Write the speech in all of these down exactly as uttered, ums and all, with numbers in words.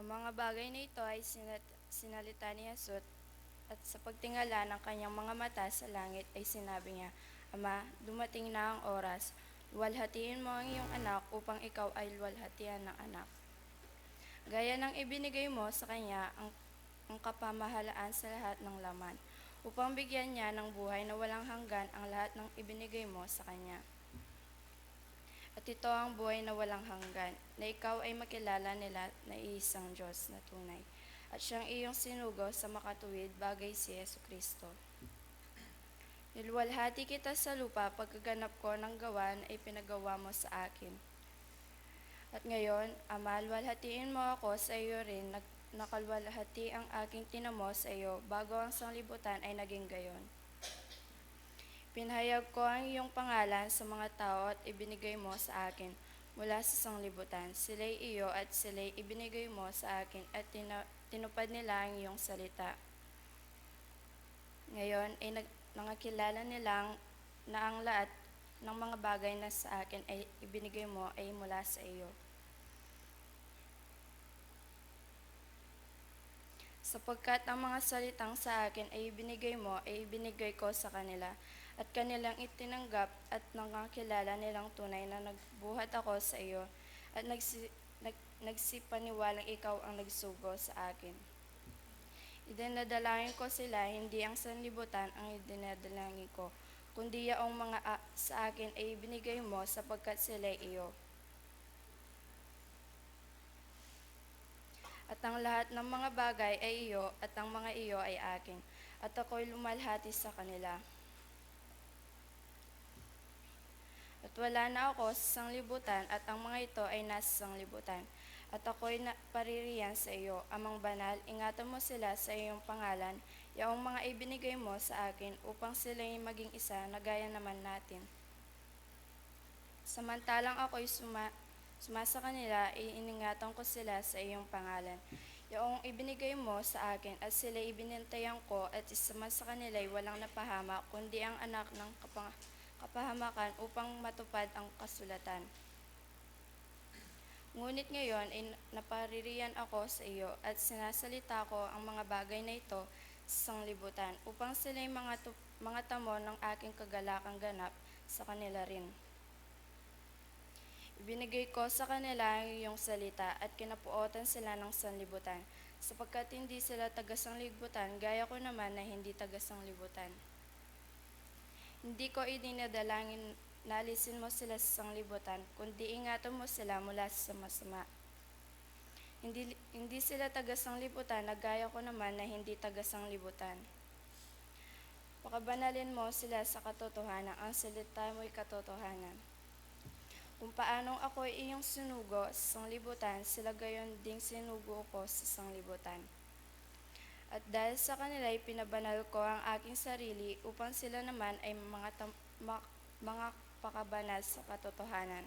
Mga bagay na ito ay sinat-, sinalita ni Jesus, at sa pagtingala ng kanyang mga mata sa langit ay sinabi niya, "Ama, dumating na ang oras. Luwalhatiin mo ang iyong anak upang ikaw ay luwalhatian ng anak. Gaya ng ibinigay mo sa kanya ang, ang kapamahalaan sa lahat ng laman, upang bigyan niya ng buhay na walang hanggan ang lahat ng ibinigay mo sa kanya." At ito ang buhay na walang hanggan, na ikaw ay makilala nila na iisang Diyos na tunay, at siyang iyong sinugo sa makatuwid, bagay si Yesu Kristo. Niluwalhati kita sa lupa pagkaganap ko ng gawa na ipinagawa mo sa akin. At ngayon, Ama, luwalhatiin mo ako sa iyo rin, nag-, nakaluwalhati ang aking tinamo sa iyo bago ang sanglibutan ay naging gayon. Pinahayag ko ang iyong pangalan sa mga tao at ibinigay mo sa akin mula sa sanglibutan. Sila'y iyo at sila'y ibinigay mo sa akin at tina-, tinupad nila ang iyong salita. Ngayon ay nag-, nangakilala nilang na ang lahat ng mga bagay na sa akin ay ibinigay mo ay mula sa iyo. Sapagkat ang mga salitang sa akin ay ibinigay mo, ay ibinigay ko sa kanila, at kanilang itinanggap, at nangakilala nilang tunay na nagbuhat ako sa iyo, at nagsi-, nag-, nagsipaniwalang ikaw ang nagsugo sa akin. Idinadalangin ko sila, hindi ang sanlibutan ang idinadalangin ko, kundi yaong mga a-, sa akin ay ibinigay mo, sapagkat sila'y iyo. At ang lahat ng mga bagay ay iyo, at ang mga iyo ay akin, at ako'y lumalhati sa kanila. At wala na ako sa sanglibutan, at ang mga ito ay nasa sanglibutan, at ako'y na-, paririyan sa iyo. Amang banal, ingatan mo sila sa iyong pangalan, yaong mga ibinigay mo sa akin, upang sila'y maging isa na gaya naman natin. Samantalang ako'y suma-, suma sa kanila, iiningatan ko sila sa iyong pangalan, yaong ibinigay mo sa akin, at sila'y ibinantayan ko, at isa man sa kanila'y walang napahamak, kundi ang anak ng kapang-, kapahamakan, upang matupad ang kasulatan. Ngunit ngayon ay napaririyan ako sa iyo, at sinasalita ko ang mga bagay na ito sa sanglibutan, upang sila'y mga tu-, mga tamo ng aking kagalakang ganap sa kanila rin. Ibinigay ko sa kanila ang iyong salita, at kinapuotan sila ng sanlibutan, sapagkat hindi sila taga-sanglibutan, gaya ko naman na hindi taga-sanglibutan. Hindi ko idinadalangin na alisin mo sila sa sanglibutan, kundi ingatan mo sila mula sa masama. Hindi, hindi sila taga-sanglibutan, na gaya ko naman na hindi taga-sanglibutan. Pakabanalin mo sila sa katotohanan, ang salita mo'y katotohanan. Kung paanong ako'y iyong sinugo sa sanglibutan, sila gayon ding sinugo ko sa sanglibutan. At dahil sa kanila'y pinabanal ko ang aking sarili, upang sila naman ay mga tam-, ma-, mga pakabanal sa katotohanan.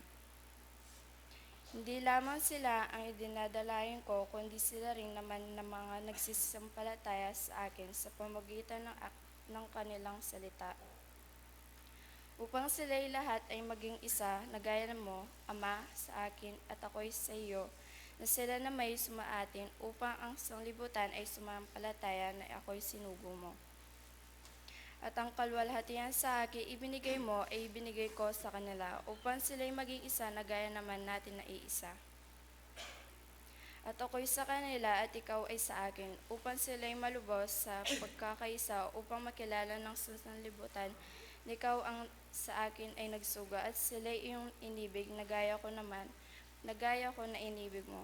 Hindi lamang sila ang idinadalangin ko, kundi sila rin naman na mga nagsisampalataya sa akin sa pamagitan ng ak-, ng kanilang salita. Upang sila'y lahat ay maging isa, na gaya mo, Ama, sa akin at ako'y sa iyo, na sila nama'y sumaatin, upang ang sanglibutan ay sumampalataya na ako'y sinugo mo. At ang kaluwalhatian sa akin ibinigay mo ay ibinigay ko sa kanila, upang sila'y maging isa na gaya naman natin na iisa. At ako'y sa kanila at ikaw ay sa akin, upang sila'y malubos sa pagkakaisa, upang makilala ng sanlibutan na ikaw ang sa akin ay nagsugo, at sila'y iyong inibig na gaya ko naman, na gaya ko na inibig mo.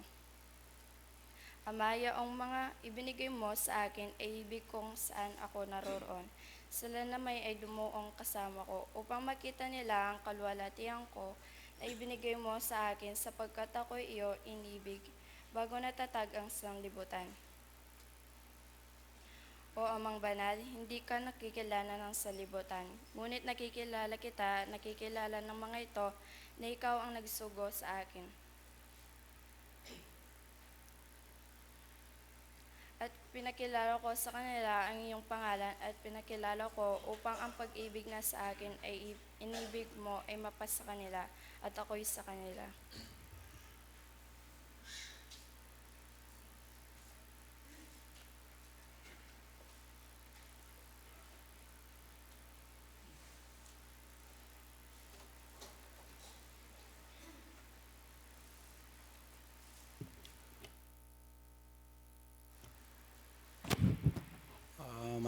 Ama, yaong mga ibinigay mo sa akin ay ibig kung saan ako naroroon. Sila nama'y ay dumuong kasama ko, upang makita nila ang kaluwalhatian ko na ibinigay mo sa akin, sapagkat ako'y iyo inibig bago natatag ang sanlibutan. O Amang Banal, hindi ka nakikilala ng sanlibutan, ngunit nakikilala kita, nakikilala ng mga ito na ikaw ang nagsugo sa akin. At pinakilala ko sa kanila ang iyong pangalan, at pinakilala ko upang ang pag-ibig na sa akin ay i-, inibig mo ay mapasa kanila, at ako'y sa kanila.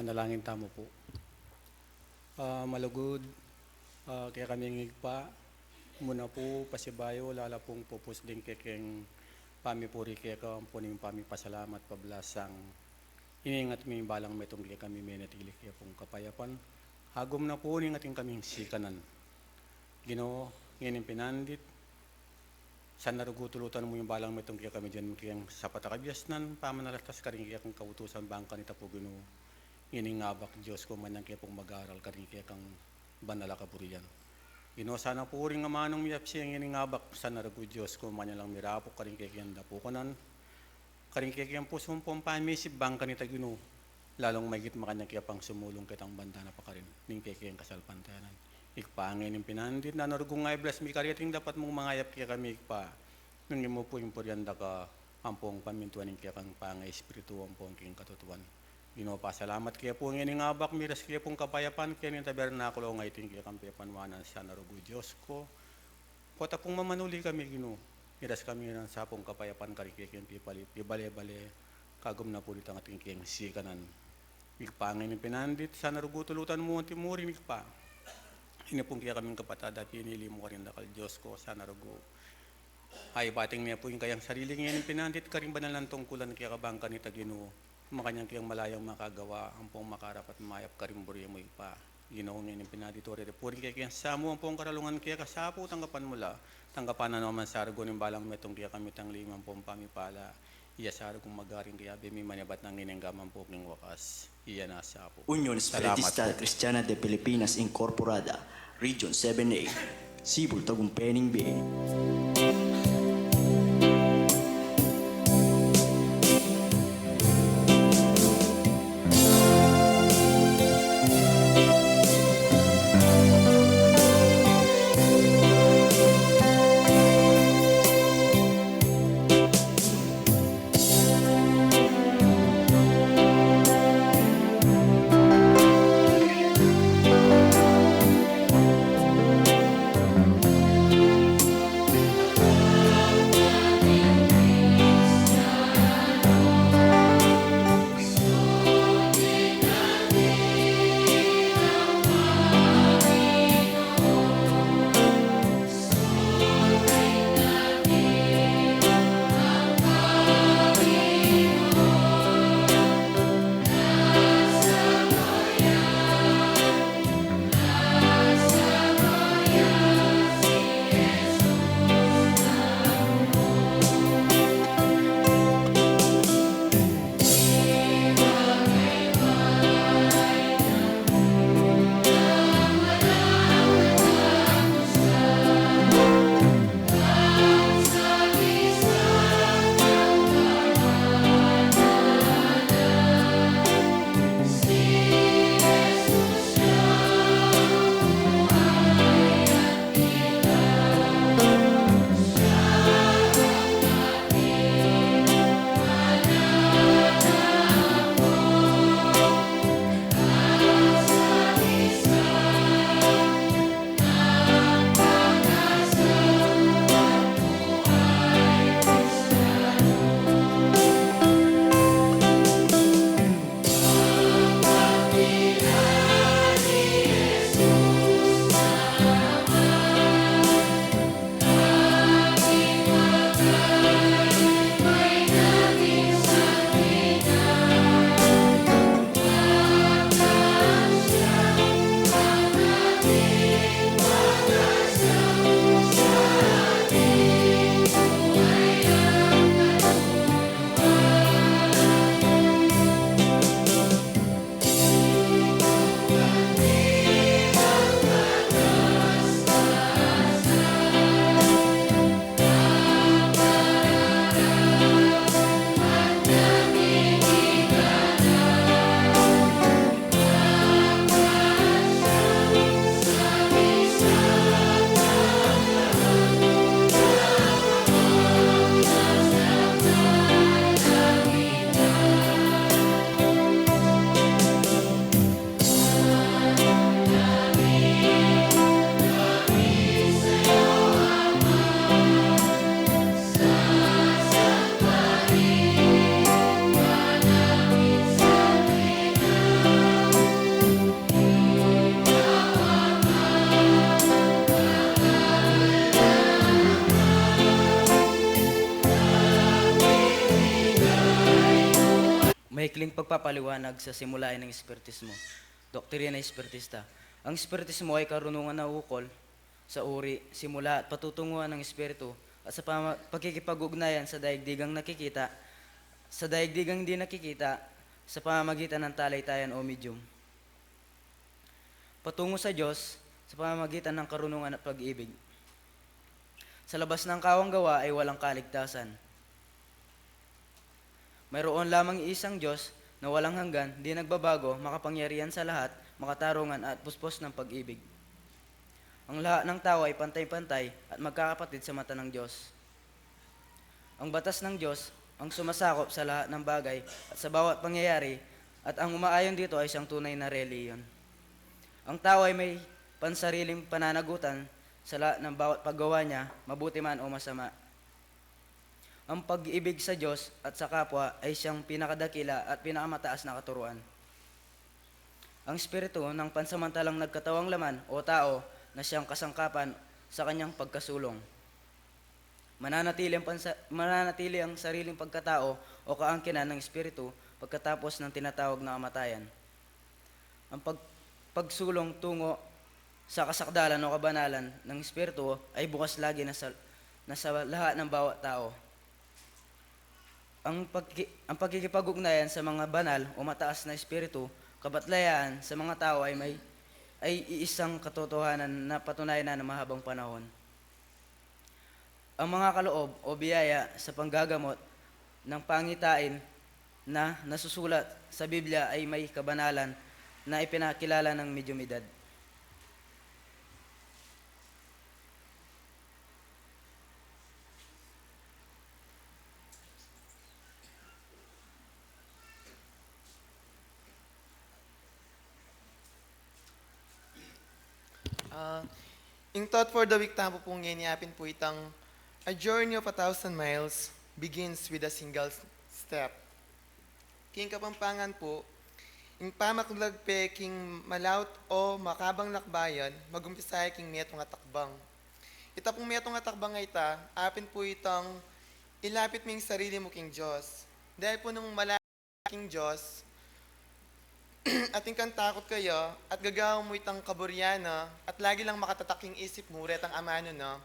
Manalangin tamu pu. Ah, malugud, ah, kekami Ibpa, muna pu, pasibayu, lala pung pupus ding kekeng pamipuri keka, ampo ning pamipasalamat pablasang iningat mi ing balang metung kekami, menatili ke pung kapayapan. Agum na pu, iningat ing kaming sikanan. Ginu, ngening pinandit, sana rugu tulutan mu ing balang metung kekami dyan, keng sapat a kabiasnan, pamanalagtas karing kekang kautusan bang kanita pu, Ginu, ngening abak, Dios ku, manyan ke pung mag-aral karing kekang banal a kaburian. Ginu, sana pu ring amanung miyapsi ngening abak, sana rugu, Dios ku, manyan lang mirapuk karing kekeng dapukanan, karing kekeng pusu ampong pamisip bang kanita, Ginu, lalung maigit makanyan ke pang sumulung ketang banda na pakarin ning kekeng kasalpantayanan. Ibpa, ngening pinandit, nanu rugu ing iblas mi kareti, dapat mung mangayap kekami, Ibpa, nung e mu pu ing purian da ka ampong pamintuan ning kekang pangaespiritu ampong king katutuan. Ginu, pasalamat ke pu, ngening abak miras ke pung kapayapan keni tabernakulu, ngeni ing kekang pepanuanan, sana rugu, Dios ku, pota pung mamanuli kami, Ginu, miras kami nang sapung kapayapan karing kekeng pipali, pibale-bale, kagum na pu nitang ating keng sikanan. Ibpa, ngening pinandit, sana rugu tulutan mu anti murin, Ibpa, ini pung kekaming kapatad a pinili mu karing dakal, Dios ku, sana rugu, ay, ipating ne pu ing kayang sarili ngening pinandit karing banal nang tungkulan keka bang kanita, Ginu, makanyan keng malayang makagawa ampong makarapat mayap karing buri mu, Ibpa. Ginu, ngening pinandit, uri ri pu ring kekeng samu ampong karalungan keka, sapu tanggapan mu la, tanggapan na no man sa rugu ning balang metung kekami, tangli mu ampong pamipala, iya sa rugung magaring kayabe mi manibat nang ngening gaman pu king wakas. Iya na sa pu. Union Espiritista Cristiana de Pilipinas Incorporada, Region seven A, Cebu, Tagumpay ning Bini. Pagpapaliwanag sa simulain ng espiritismo. Doktrina Espiritista. Ang espiritismo ay karunungan na ukol sa uri, simula at patutunguhan ng espiritu at sa pama-, pakikipag-ugnayan sa daigdigang nakikita, sa daigdigang hindi nakikita, sa pamamagitan ng talay-tayan o medium. Patungo sa Diyos sa pamamagitan ng karunungan at pag-ibig. Sa labas ng kawang gawa ay walang kaligtasan. Mayroon lamang isang Diyos na walang hanggan, di nagbabago, makapangyarihan sa lahat, makatarungan at puspos ng pag-ibig. Ang lahat ng tao ay pantay-pantay at magkakapatid sa mata ng Diyos. Ang batas ng Diyos ang sumasakop sa lahat ng bagay at sa bawat pangyayari, at ang umaayon dito ay isang tunay na relihiyon. Ang tao ay may pansariling pananagutan sa lahat ng bawat paggawa niya, mabuti man o masama. Ang pag-ibig sa Diyos at sa kapwa ay siyang pinakadakila at pinakamataas na katuruan. Ang espiritu ng pansamantalang nagkatawang laman o tao na siyang kasangkapan sa kanyang pagkasulong. Mananatili ang pansa-, mananatili ang sariling pagkatao o kaangkinan ng espiritu pagkatapos ng tinatawag na kamatayan. Ang pag-, pagsulong tungo sa kasakdalan o kabanalan ng espiritu ay bukas lagi na sa, na sa lahat ng bawat tao. Ang pagki-, ang pakikipag-ugnayan sa mga banal o mataas na espiritu, kabatlayaan sa mga tao ay may, ay iisang katotohanan na patunayan na ng mahabang panahon. Ang mga kaloob o biyaya sa panggagamot ng pangitain na nasusulat sa Biblia ay may kabanalan na ipinakilala ng mediumidad. Ah, ing thought for the week tamu pu ngeni, apin pu itang, "A journey of a thousand miles begins with a single s-, step." King Kapampangan pu, ing pamaklagpe king malaut o makabang lakbayan, magumpisa ya king metung a takbang. Ita pung metung a takbang a ita, apin pu itang ilapit me ing sarili mu king Dios. Dahil pu nung mala- king Dios, at ing kang takut kaya, at gagawan mu itang kaburian na, at lagi lang makatatak ing isip mu retang amanu na,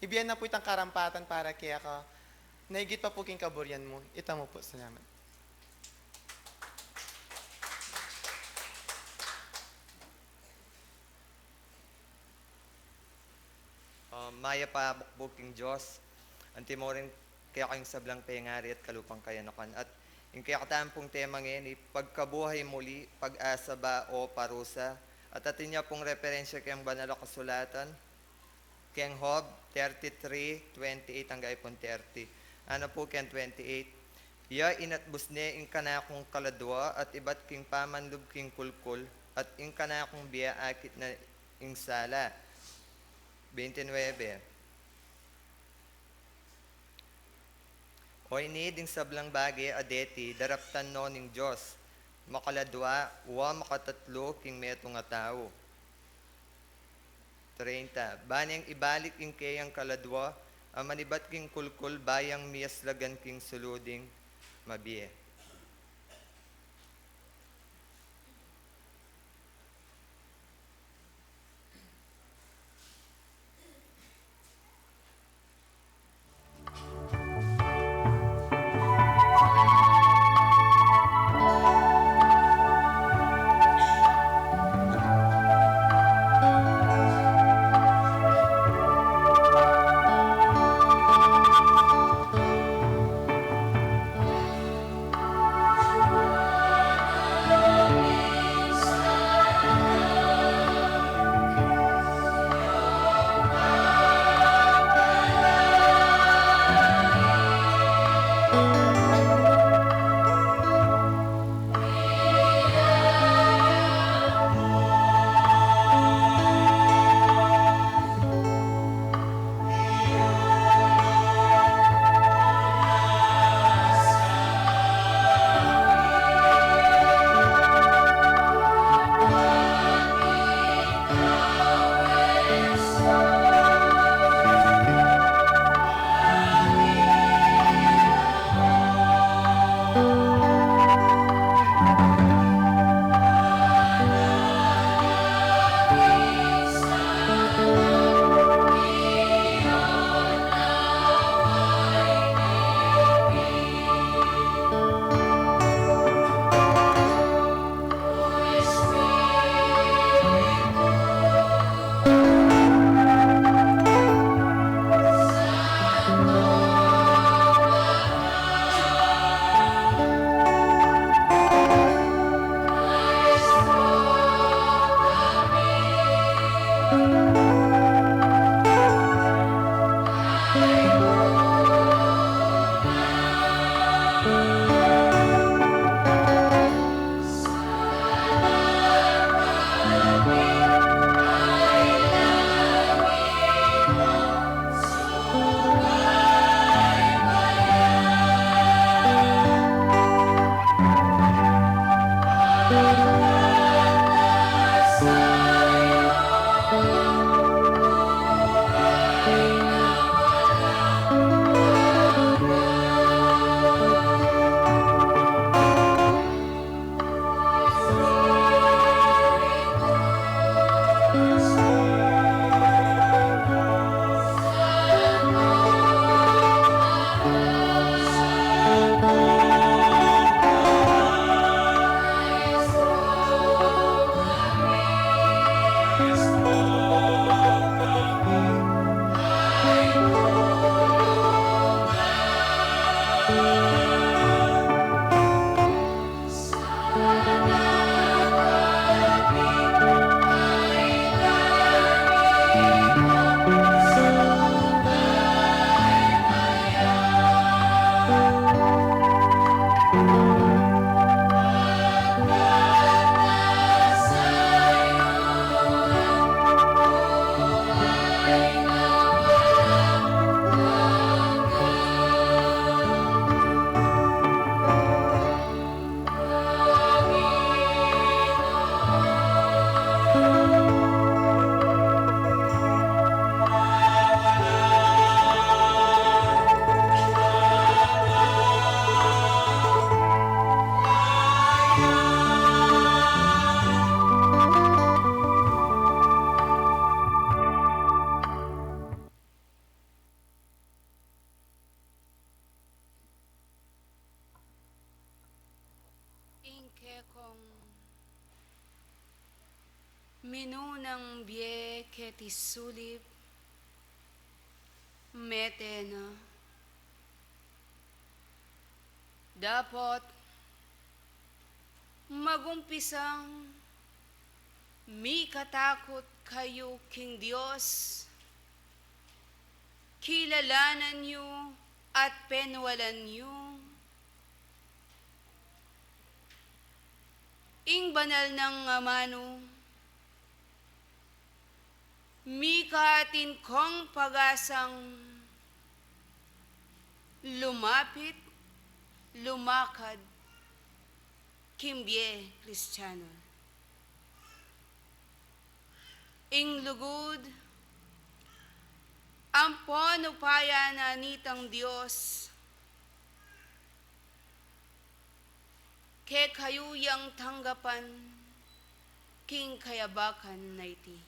ibie na pu itang karampatan para keka, na igit pa pu king kaburian mu. Ita mu pu, salamat. Ah, mayap a bukbuk king Dios, anti mu rin keka ing sablang pengari at kalupang kayanakan. At ing kekatamung tema ngeni, pagkabuhay muli, pag-asa ba o parusa? At atin ya pung referensya keng Banal a Kasulatan, keng Job thirty-three twenty-eight angga ipun thirty. Ana pu keng twenty-eight, "Ya inatbus ne ing kanakung kaladua at ibat king pamanlub king kulkul, at ing kanakung bie akit na ing sala." Twenty-nine. Oyni, ding sablang bage a deti daraptan no ning Dios, makaladua wa makatatlu king metung a tau. Treinta. Ba neng ibalik ing keyang kaladua a manibat king kulkul, ba yang miyaslagan king sulu ding mabie. Ing kekong minunang bie keti sulip, mete na. Dapot magumpisang mikatakut kayu king Dios, kilalanan yu at penwalan yu ing banal nang amanu, mika atin kong pagasang lumapit, lumakad king bie Kristiano. Ing lugud ampon upaya na nitang Dios, kekayu yang tanggapan king kayabakan na iti.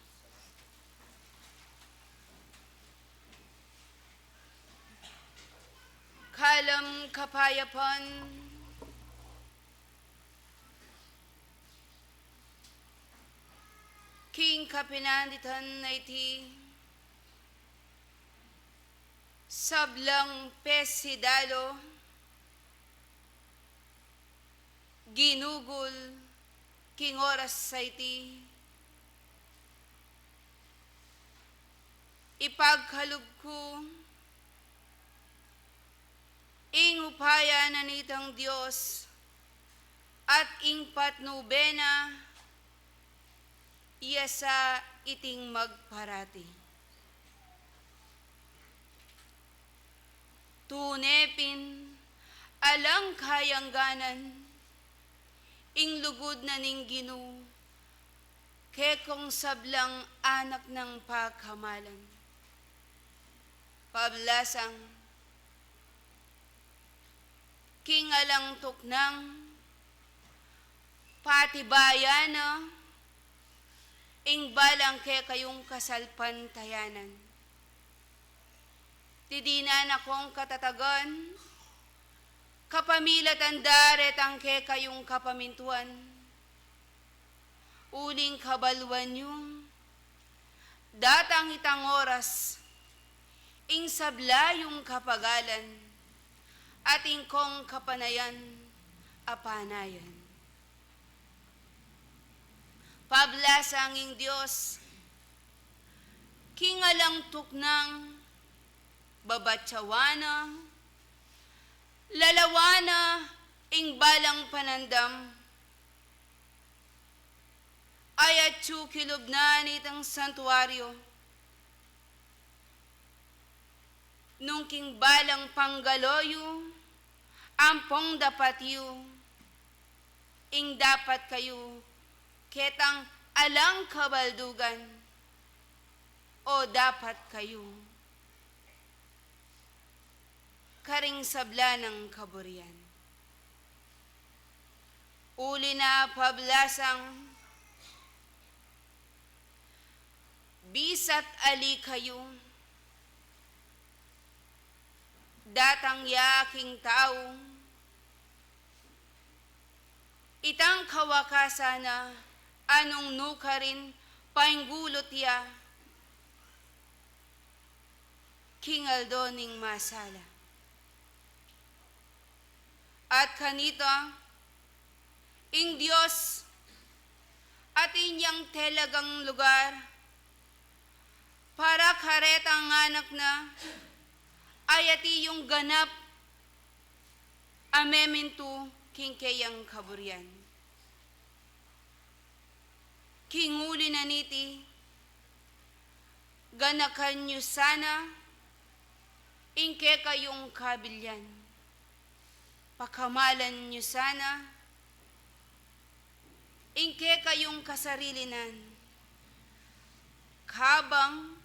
Kalam kapayapan king kapinanditan na iti, sablang pesidalu, ginugul king oras a iti, ipagkalub ku ing upaya na nitang Dios at ing patnube na, iya sa iting magparati. Tune pin, alang kayangganan ing lugud na ning Ginu, kekong sablang anak nang pakamalan. Pablasang, king alang tuknang, patibayan na ing balang kekayung kasalpantayanan. Dinan na kong katatagan, kapamilatan da retang kekayung kapamintuan. Uling kabaluan yu, datang itang oras, ing sabla yung kapagalan, at ing kong kapanayan a panayan. Pablasang ing Dios, king alang tuknang, babatsawan na, lalawan na ing balang panandam, ay atyu kilub na nitang santuaryo, nung king balang panggalo yu, ampong dapat yu, ing dapat kayu ketang alang kabaldugan, o dapat kayu karing sabla nang kaburian. Uli na pablasang bisa't ali kayu, datang ya king tau, itang kawakasan na, anung nukarin painggulut ya king aldo ning masala. At kanita, ing Dios atin yang talagang lugar para karetang anak na, ayati yung ganap a memintu king keyang kaburian. King uli na niti, ganakan yu sana ing kekayung kabilian. Pakamalan yu sana ing kekayung kasarilinan. Kabang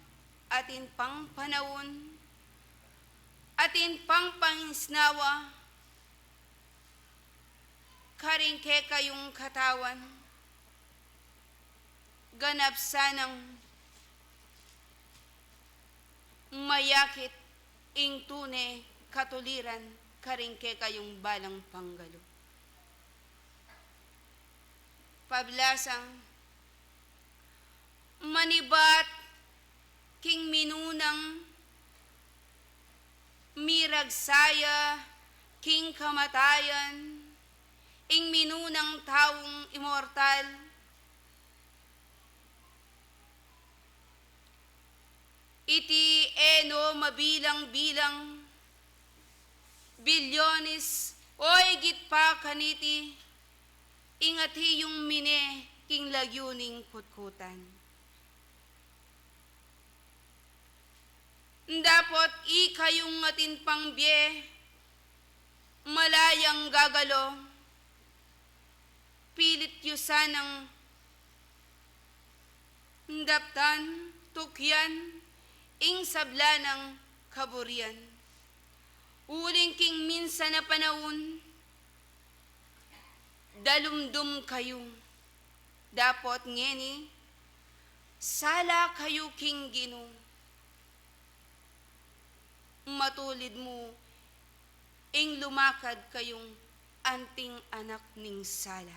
atin pang panaun, atin pang pangisnawa karing kekayung katawan, ganap sanang mayakit ing tune katuliran karing kekayung balang panggalu. Pablasang manibat king minunang miragsaya king kamatayan, ing minunang taung imortal. Iti e no mabilang-bilang, bilyones o igit pa kaniti, ing ati yung mine king lagyu ning kutkutan. Dapot ikayung atin pang bie, malayang gagalo, pilit yu sanang daptan, tukyan, ing sabla nang kaburian. Uling king minsan a panaun, dalumdum kayu. Dapot ngeni, sala kayu king Ginu. Matulid mu ing lumakad kayung anting anak ning sala.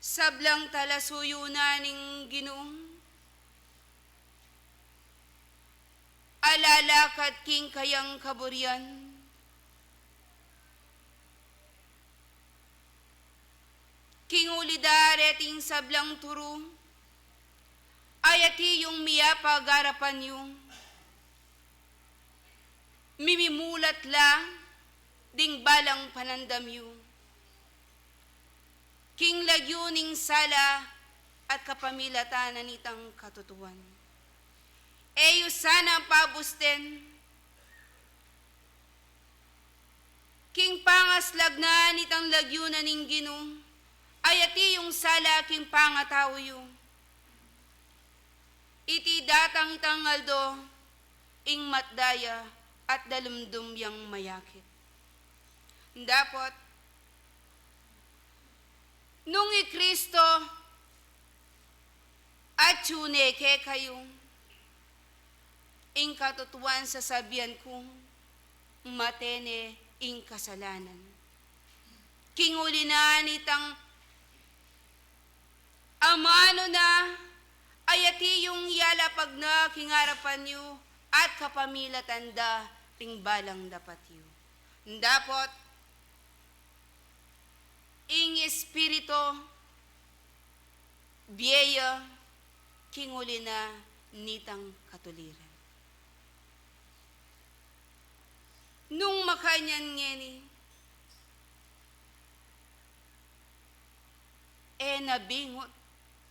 Sablang talasuyu na ning Ginu, alalakad king kayang kaburian. King uli da reting sablang turu, ayati yung miyapagarapan yu, mimimulat la ding balang panandam yu king lagyu ning sala at kapamilatan na nitang katutuan. E yu sana pabusten king pangaslag na nitang lagyu na ning Ginu, ayati yung sala king pangatau yu. Iti datang itang aldo, ing matda ya at dalumdum yang mayakit. Dapot, nung i Kristo atyu ne kekayu, ing katutuan sasabian ku, mate ne ing kasalanan. King uli na nitang amanu na, ayati yung yalapag na king arapan yu at kapamilatan da ring balang dapat yu. Dapot, ing Espiritu, bie ya king uli na nitang katuliran. Nung makanyan ngeni, e na bingut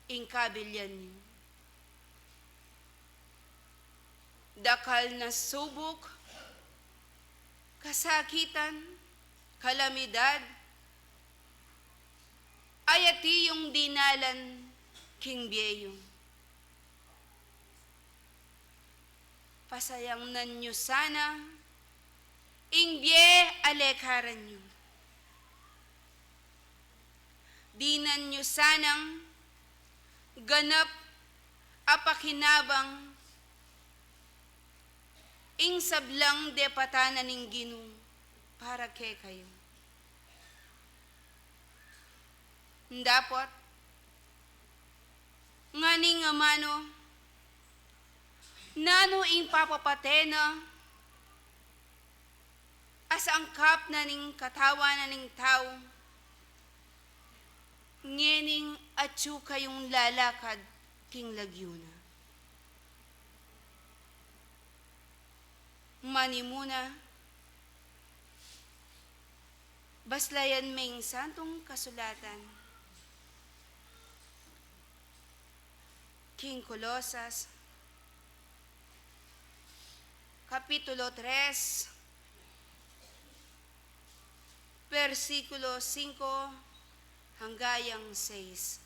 ing kabilian yu. Dakal na subuk, kasakitan, kalamidad, ay ati yung dinalan king bie yu. Pasayangnan yu sana ing bie a lekaran yu. Dinan yu sanang ganap a pakinabang ing sablang depatan na ning Ginu para kekayu. Dapot, ngening amanu, nanu ing papapate na a sangkap na ning katawan na ning tau, ngening atyu kayung lalakad king lagyu na. Manimuna, baslayan me ing Santung Kasulatan king Colosas, Kapitulo tres, bersikulo singko hanggang sais.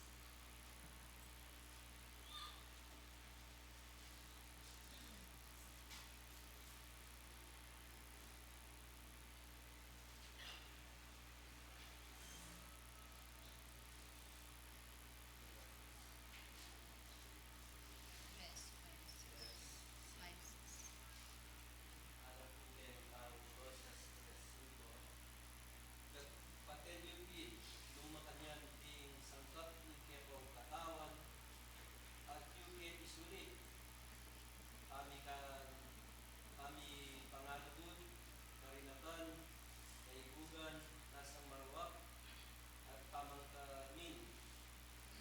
Nung makanyan ding sangkap ning kekong katawan, atyu ke isulit, pamikaran, pamipangalugud, karinakan, kaibugan, nasang marawak, at pamangkamin,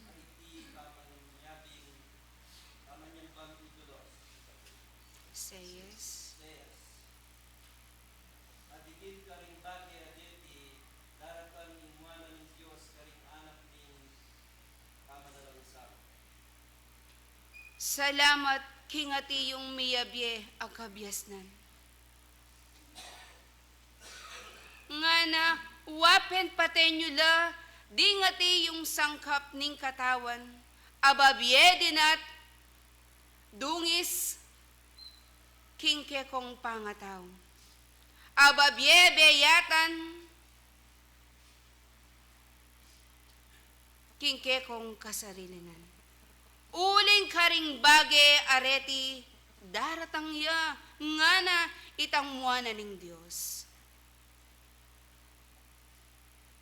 at iti pamanyabing, pamanyambang idolos. Sais. Sais. At dikit karing bage a deti, daratang ing muanan ning Dios karing anak ning pamanalang sa. Salamat king ati yung miyabie a kabiasnan. Ngana, wa pin paten yu la ding ati yung sangkap ning katawan, a babie dinat dungis king kekong pangatau, a babie beyatan king kekong kasarilinan. Uling karing bage a reti daratang ya, ngana itang muanan ning Dios.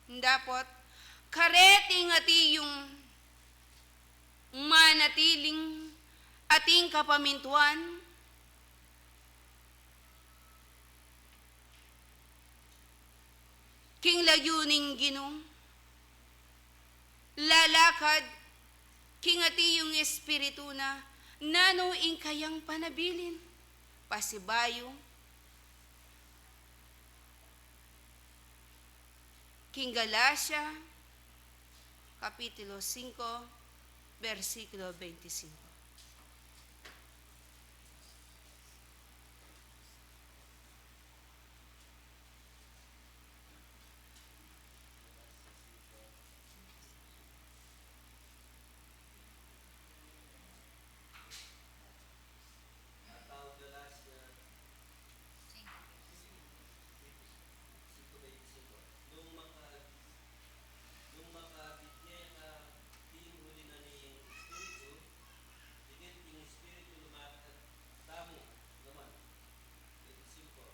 Dapot, kareting ati yung manatiling ating kapamintuan king lagyu ning Ginu, lalakad king ati yung Espiritu na, nanu ing kayang panabilin, pasibayu king Galacia, Kapitulo singko, bersikulo bente singko. Nung maka-, nung makabibie ka ding uli na ning Espiritu, dikit ing Espiritu lumalakad tamu naman. Singko.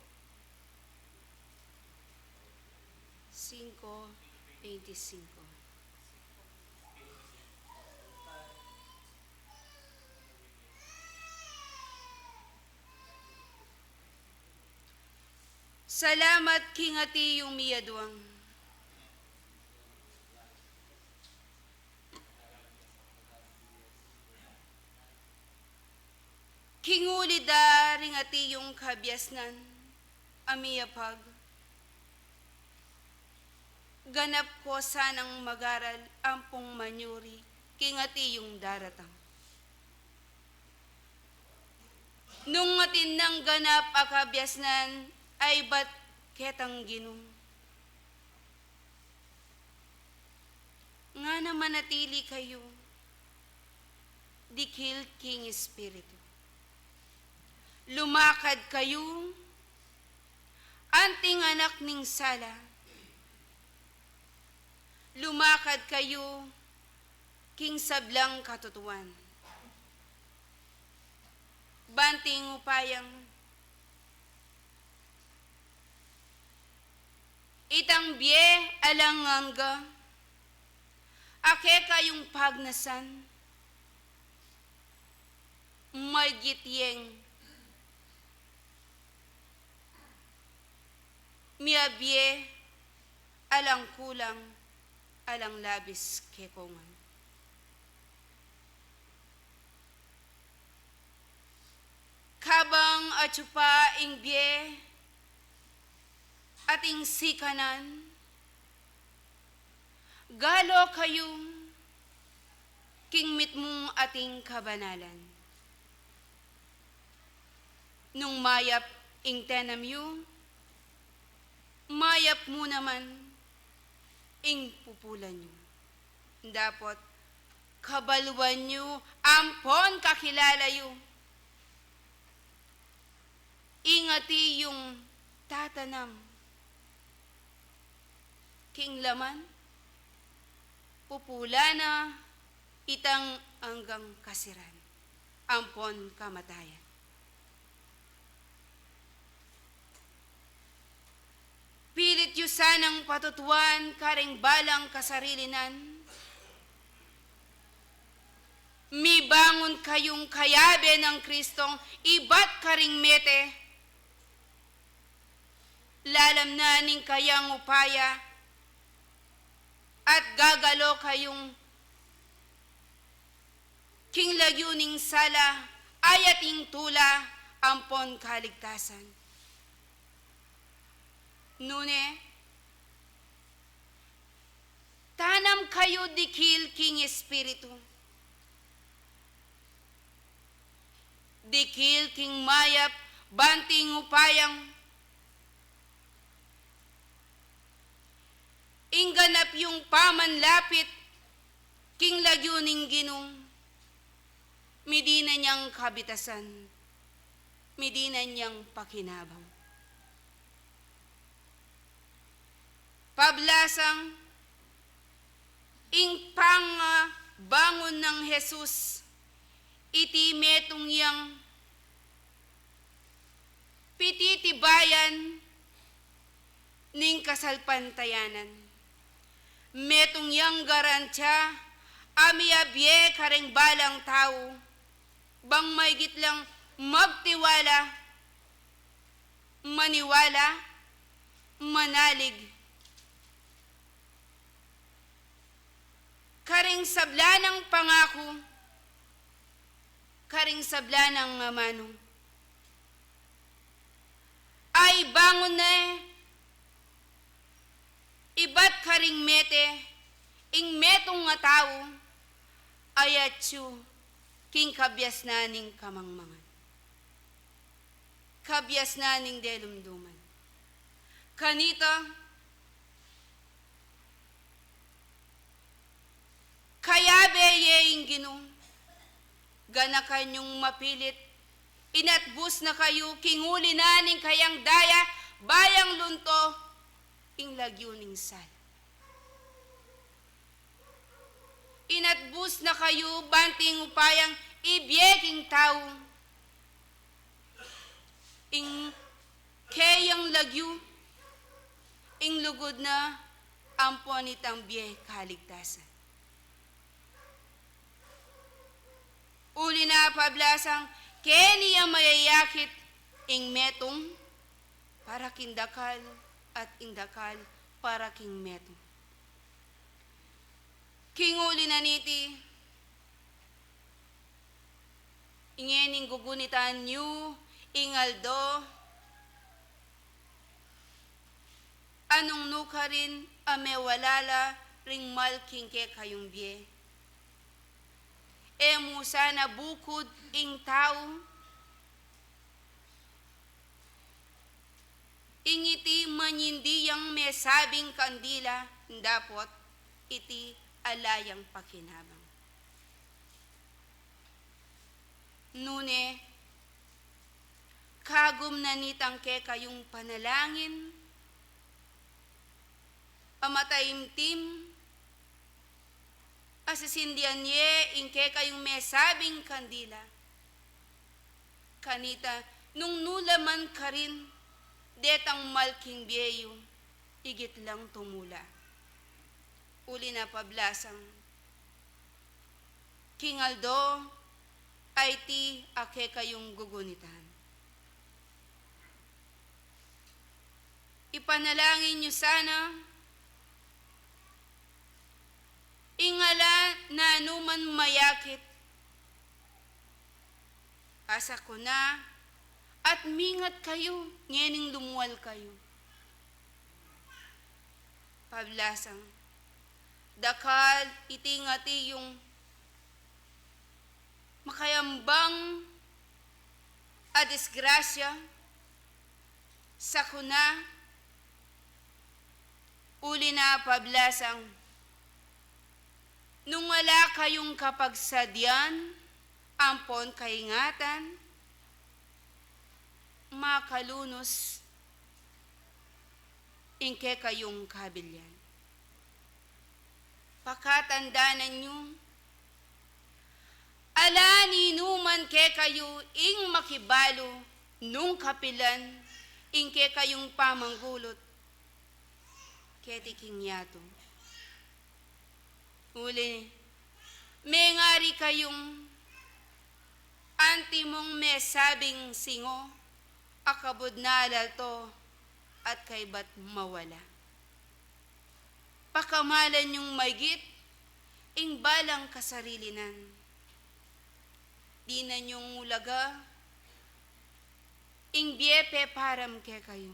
Singko, bente singko. Salamat king ati yung miyaduang. King uli da ring ati yung kabiasnan a miyapag. Ganap ko sanang mag-aral ampong manyuri king ati yung daratang. Nung atin nang ganap a kabiasnan, ay bat ketang Ginu, ngana manatili kayu dikil king Espiritu. Lumakad kayu anting anak ning sala. Lumakad kayu king sablang katutuan. Banting upayang itang bie alang angga, a kekayung pagnasan, maygit yeng miabie alang kulang, alang labis kekongan. Kabang atyu pa ing bie at ing sikanan, galo kayu king mitmung ating kabanalan. Nung mayap ing tenam yu, mayap mu naman ing pupulan yu. Dapot kabaluan yu ampon kakilala yu ing atin yung tatanam king laman, pupulan na itang anggang kasiran ampon kamatayan. Pilit yu sanang patutuan karing balang kasarilinan. Mibangun kayung kayabe nang Kristong ibat karing mete. Lalam na ning kayang upaya at gagalo kayung king lagyu ning sala, ayat ing tula ampon kaligtasan. Nune, tanam kayu dikil king Espiritu, dikil king mayap, banting upayang ing ganap yung pamanlapit king lagyu ning Ginu, midinan yang kabitasan, midinan yang pakinabang. Pablasang ing pangabangun nang Jesus, iti metung yang pititibayan ning kasalpantayanan. Metung yang garantiya a miabie karing balang tau, bang maygit lang magtiwala, maniwala, manalig karing sabla nang pangaku, karing sabla nang amanu. Ay bangun ne ibat karing mete ing metung a tau, ayat yu king kabiasnan ning kamangmangan, kabiasnan ning delumduman. Kanita, kayabe ye ing Ginu, ganakan yung mapilit, inatbus na kayu king uli na ning kayang daya, bayang lunto ing lagyu ning sala. Inatbus na kayu banting upayang ibie king tau ing keyang lagyu, ing lugud na ampon itang bie kaligtasan. Uli na pablasang keni a mayayakit ing metung para king dakal at ing dakal para king metung. King uli na niti, ingening gugunitan yu ing aldo a nung nukarin a mewala la ring mal king kekayung bie. E mu sana bukud ing tau Ing iti manyindi yang mesabing kandila, dapot iti ala yang pakinabang. Nune, kagum na nitang kekayung panalangin a mataimtim, a sisindian ye ing kekayung mesabing kandila. Kanita, nung nu la man karin detang mal king bie yu, igit lang tumula. Uli na pablasang, king aldo a iti a kekayung gugunitan. Ipanalangin yu sana ing ala nanuman mayakit a sakuna, at mingat kayu ngening lumual kayu. Pablasang, dakal iti ngati yung makayambang a disgrasya, sakuna, uli na pablasang, nung ala kayung kapagsadian ampon kaingatan, makalunus ing kekayung kabilian. Pakatandanan yu, ala ninuman kekayu ing makibalu nung kapilan ing kekayung pamanggulut keti king yatu. Uli, mengari kayung antimong mesabing singo a kabud na alalto at kaybat mawala. Pakamalan yung maygit ing balang kasarilinan. Dinan yung ulaga ing bie peparam kekayu.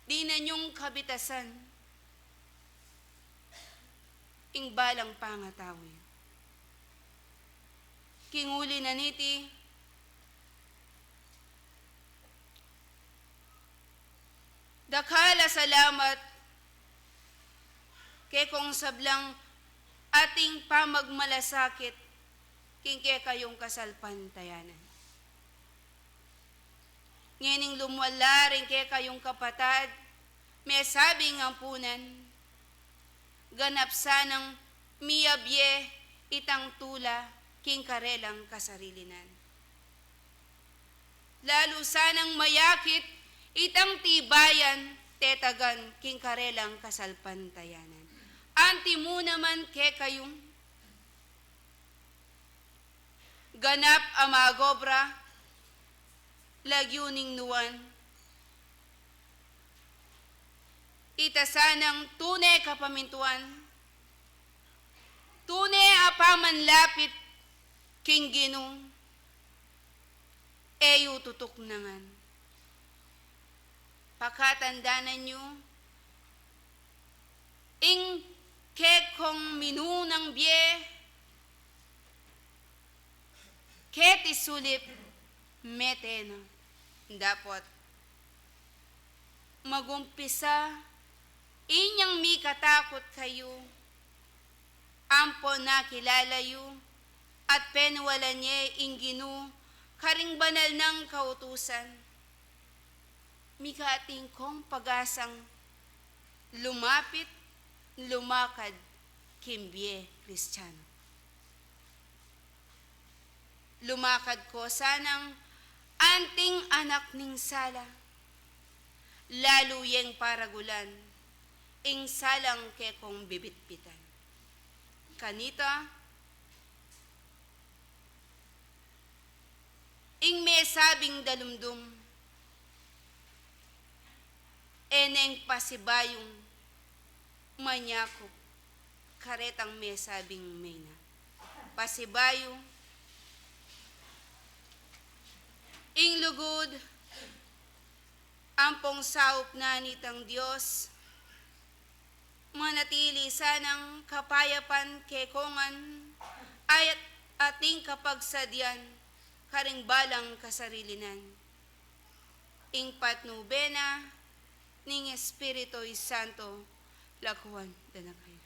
Dinan yung kabitasan ing balang pangatau yu. King uli na niti, dakal a salamat kekong sablang ating pamagmalasakit king kekayung kasalpantayanan. Ngening lumual la ring kekayung kapatad mesabing ampunan, ganap sanang miyabie itang tula king karelang kasarilinan. Lalu sanang mayakit itang tibayan tetagan king karelang kasalpantayanan. Anti mu naman kekayung ganap a magobra lagyu ning nuan, ita sanang tune kapamintuan, tune a pamanlapit king Ginu, e yu tutuknangan. Pakatandanan yu, ing kekong minunang bie keti sulip mete na. Dapot magumpisa inyang mikatakut kayu ampon nakilala yu at penualan ye ing Ginu karing banal nang kautusan. Mika atin kong pag-asang lumapit, lumakad king bie Kristiano. Lumakad ko sanang anting anak ning sala, lalu yeng paragulan ing salang kekong bibitbitan. Kanita, ing mesabing dalumdum, e neng pasibayung manyakup karetang mesabing mena. Pasibayu, ing lugud ampong saup na nitang Dios, manatili sanang kapayapan kekongan, at ating kapagsadian karing balang kasarilinan. Ing patnube na ning Espiritu Santo, lakuan da na kayu.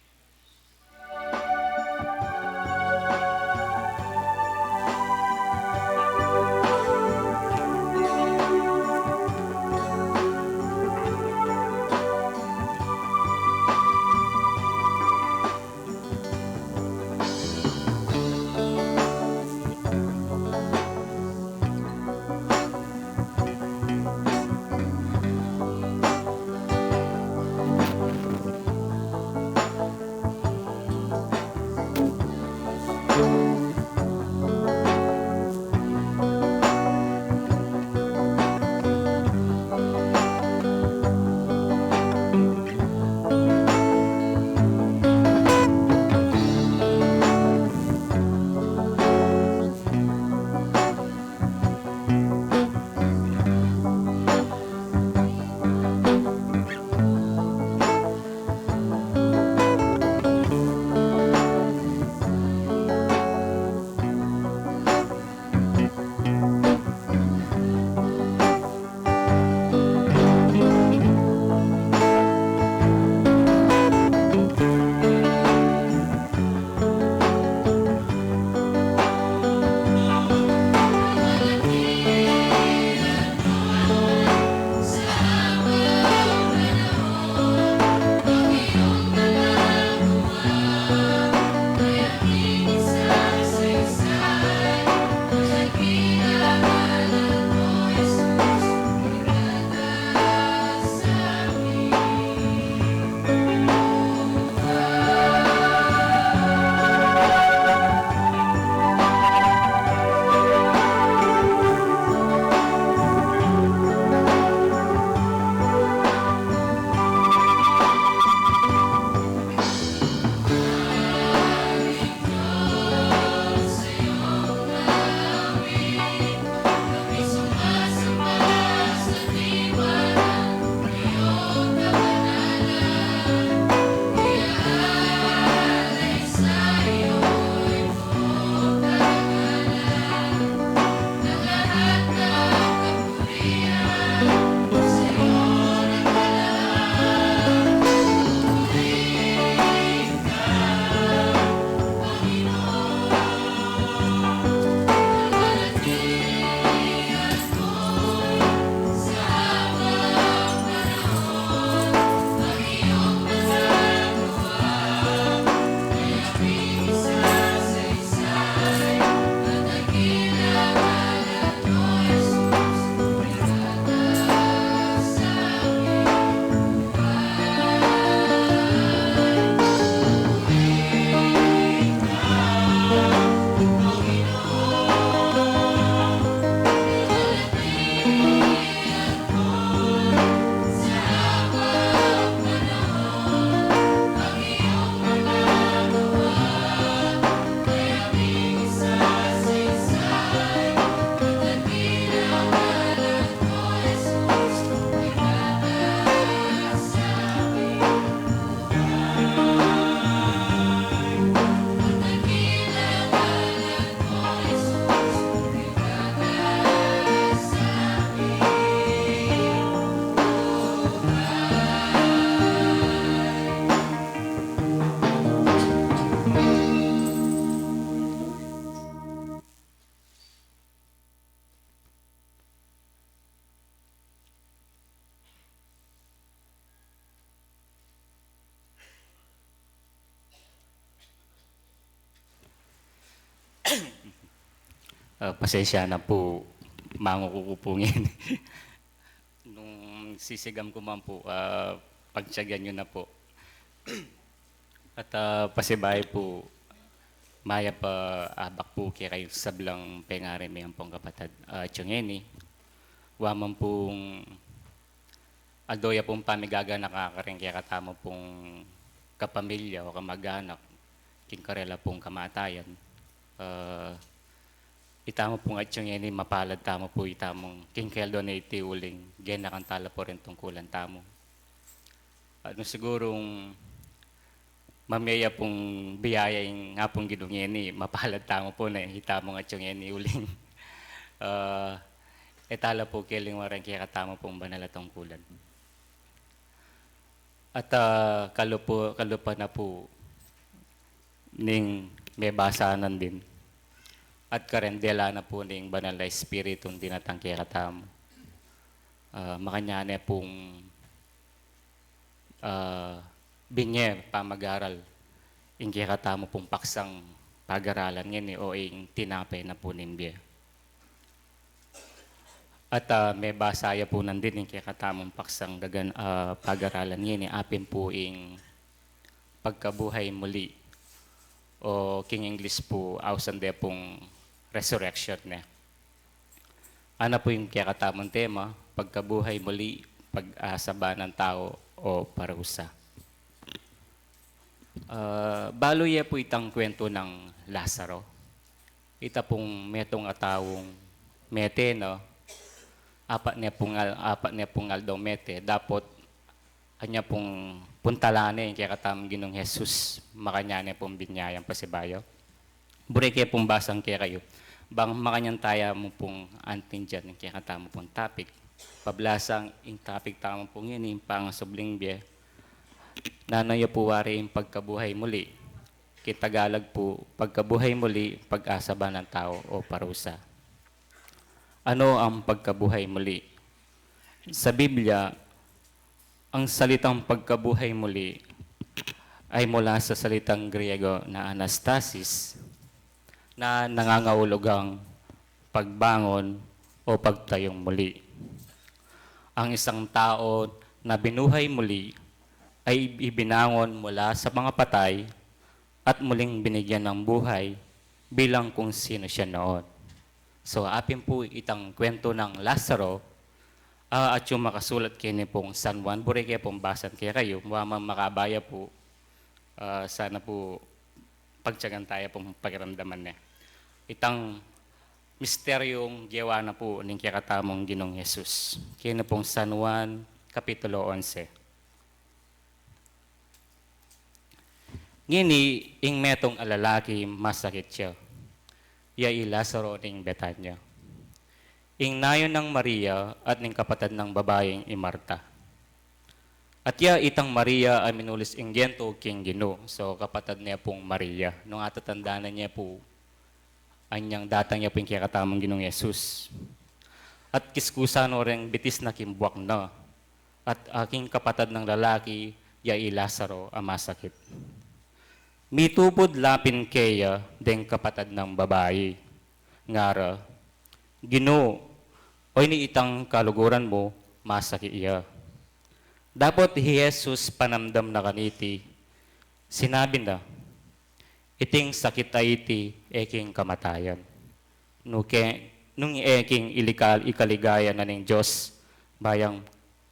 Ah, pasensya na po, mangukuko po ngeni. Nung sisigam ku man po, ah, pagtyagan yu na po. At, ah, pasibayu po, mayap a abak po kekayu sablang pengari mi ampong kapatad. Ah, atyu ngeni, wa man pong aldo ya pong pamigaganaka karing kekatamu pong kapamilya o kamag-anak king karela pong kamatayan. Ah, itamu pong atyu ngeni, mapalad tamu po itamung king kealdo na iti uling genakan tala po ring tungkulan tamu. At nung sigurung mamye ya pong biyaya ing Apung Ginu ngeni, mapalad tamu po ne itamung atyu ngeni uling, ah, E tala pu kelingwan ing kekatamu pung banal a tungkulan. At, ah, kalupa, kalupa na pu ning mebasanan din. At kareng dela na pu ning Banal a Espiritu ing dinatang kekatamu. Ah, makanyan ne pung ah, binye pamag-aral ing kekatamu pung paksang pag-aralan ngeni o ing tinape na pu ning bie. At, ah, mebasa ya pu nandin ing kekatamung paksang dagan, ah, pag-aralan ngeni, apin pu ing pagkabuhay muli o king English pu, ausan de pung resurrection ne. Ana pu ing kekatamung tema, pagkabuhay muli, pag-asa ba ng tao o parusa. Ah, balu ye pu itang kwentu nang Lazaro. Ita pung metung a taung mete na, apat ne pung al-, apat ne pung aldo mete, dapot anya pung puntalan ne ing kekatamung Ginung Jesus, makanyan ne pung binyayang pasibayu. Buri ke pung basang kekayu. Bang makanyan taya mu pung antindian ing kekatamu pung topic. Pablasang ing topic tamu pu ngeni ing pangasubling bie. Nanu ya pu wari ing pagkabuhay muli? King Tagalog pu, pagkabuhay muli, pag-asa ba ng tao o parusa. Ano ang pagkabuhay muli? Sa Biblia, ang salitang pagkabuhay muli ay mula sa salitang Griego na anastasis, na nangangahulugang pagbangon o pagtayung muli. Ang isang tao na binuhay muli ay ibinangon mula sa mga patay at muling binigyan ng buhay bilang kung sino siya noon. So, apin pu itang kwentu nang Lazaro, ah, atyu makasulat keni pung San Juan, buri ke pung basan kekayu, mu aman makabaya pu, ah, sana pu pagtiyagan taya pung pakiramdaman ne. Itang misteryung gewa na pu ning kekatamung Ginung Jesus. Keni pung San Juan, Kapitulo onse. Ngeni, ing metung a lalaki masakit ya. Ya i Lazaro ning Betania, ing nayu nang Maria at ning kapatad nang babaing i Marta. At ya itang Maria a minulis ing gento king Ginu. So, kapatad ne pung Maria. Nung atatandanan ye pu, anyang datang ya pu ing kekatamung Ginung Jesus. At kiskusan no reng bitis na king buak na. At aking kapatad nang lalaki, ya i Lazaro a masakit. Mitupud la pin keya deng kapatad nang babai, ngara, Ginu, o ini itang kaluguran mu, masakit ya. Dapot hi Jesus panamdam na kaniti, sinabi na, iting sakit a iti e king kamatayan. Nuke, nung e king ilikal, ikaligaya na ning Dios, bayang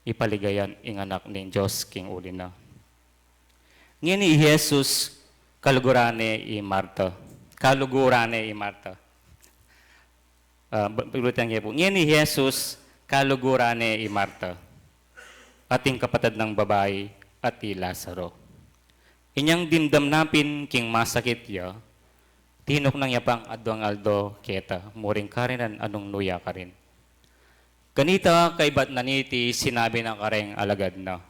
ipaligayan ing anak ning Dios king uli na. Ngeni i Jesus, kaluguran ne i Marta. Kaluguran ne i Marta. Ah, ba-, balutan ye pu. Ngeni i Jesus, kaluguran ne i Marta. At ing kapatad nang babai, at i Lazaro. Inyang dimdam na pin king masakit ya, tinuknang ya pang adwang aldo keta, murin karin nanu nung nuya karin. Kanita kaibat na niti sinabi na kareng alagad na,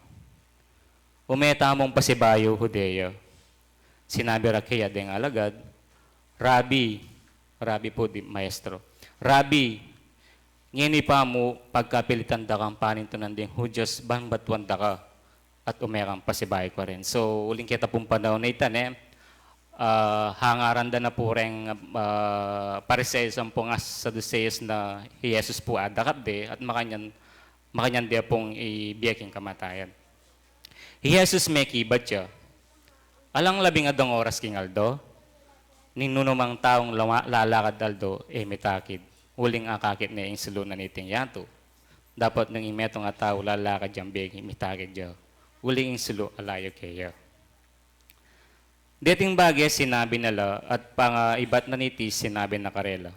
ume tamung pasibayu Judea. Sinabi ra keya deng alagad, Rabi, Rabi pu di maestro. Rabi, ngeni pa mu pagkapilitan da kang panintunan ding Hudyos ban batuan da ka at ume kang pasibayu karin. So, uling keta pung panaun a ita ne, ah, hangaran da na pu reng, ah, Pariseo ampong Saduseos na hi Jesus pu adakap de at makanyan, makanyan de pung ibie king kamatayan. Hi Jesus mekibat ya, alang labing adwang oras king aldo, ning nunumang taung luma-, lalakad aldo, e mitakid, uling akakit ne ing sulu na niting yatu. Dapot nung ing metung a tau lalakad yang bie, mitakid ya, uling ing sulu alayu keya. Deting bage sinabi na la at pangaibat na niti sinabi na karela,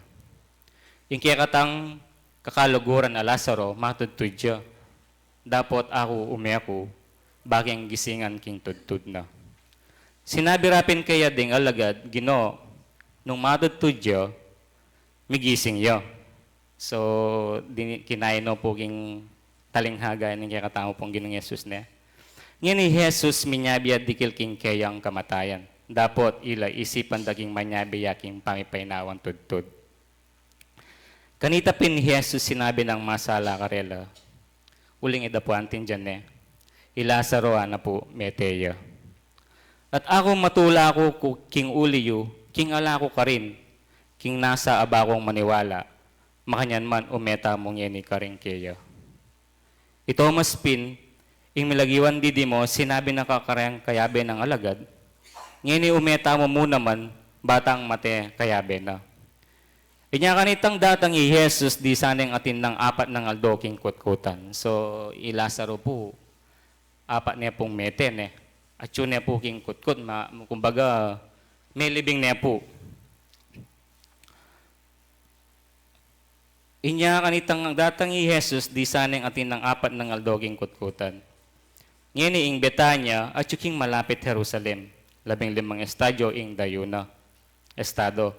ing kekatang kakaluguran a Lazaro matudtud ya. Dapot aku ume ku, bakeng gisingan king tudtud na. Sinabi ra pin keya ding alagad, Ginu, nung matudtud ya, migising ya. So, dini, kinain no pu king talinghaga ning kekatamu pung Ginung Jesus ne. Ngeni i Jesus minyabi ya dikil king keyang kamatayan. Dapot ila isipan da king manyabi ya king pamipainawan tudtud. Kanita pin i Jesus sinabi nang masala karela, uling e da pu antindian ne, i Lazaro ana pu, mete ya. At aku matula ku ku king uli yu, king ala ku karin, king nasa a ba kung maniwala, makanyan man ume tamu ngeni karin keya. I Tomas pin, ing milagiwan didimo, sinabi na ka kareng kayabe nang alagad, ngeni ume tamu mu naman, batang mate kayabe na. Inya kanitang datang i Jesus, di saneng atin nang apat nang aldo king kutkutan. So, i Lazaro pu, apat ne pung mete ne. Atyu ne pu king kutkut, ma, kumbaga, melibing ne pu. Inya kanitang datang i Jesus, di saneng atin nang apat nang aldo king kutkutan. Ngeni ing Betania, atyu king malapit Jerusalem, labing limang estadyo ing dayu na. Estado.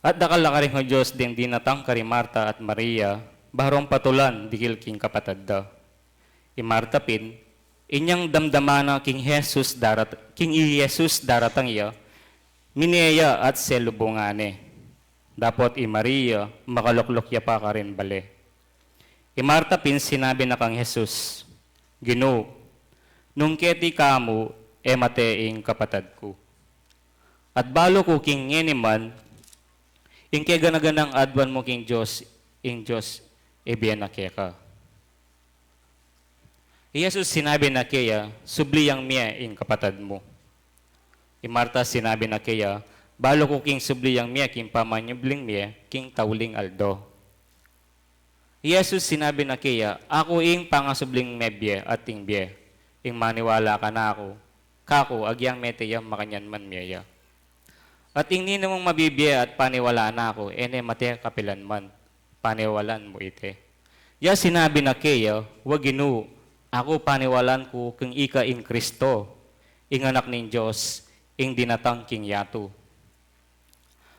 At dakal a karing Hudyos ding dinatang kari Marta at Maria, barong patulan dikil king kapatad da. I Marta pin, inyang damdaman na king Jesus darat-, king i Jesus daratang ya, mine ya at selubungan ne. Dapot i Maria, makalukluk ya pa karin bale. I Marta pin sinabi na kang Jesus, Ginu, nung keti ka mu, e mate ing kapatad ku. At balu ku king ngeni man, ing kegana-ganang aduan mu king Dios, ing Dios ibie na keka. I Jesus sinabi na keya, subli yang mie ing kapatad mu. I Marta sinabi na keya, balu ku king subli yang mie king pamanyubling mie king tauling aldo. I Jesus sinabi na keya, aku ing pangasubling mebie at ing bie, ing maniwala kanaku, kaku agyang mete ya makanyan man mie ya. At ing ninumang mabibie at paniwalaan aku, e ne mate kapilan man, paniwalaan mu iti. Ya sinabi na keya, wa Ginu, aku paniwalaan ku king ika ing Kristo, ing Anak ning Dios, ing dinatang king yatu.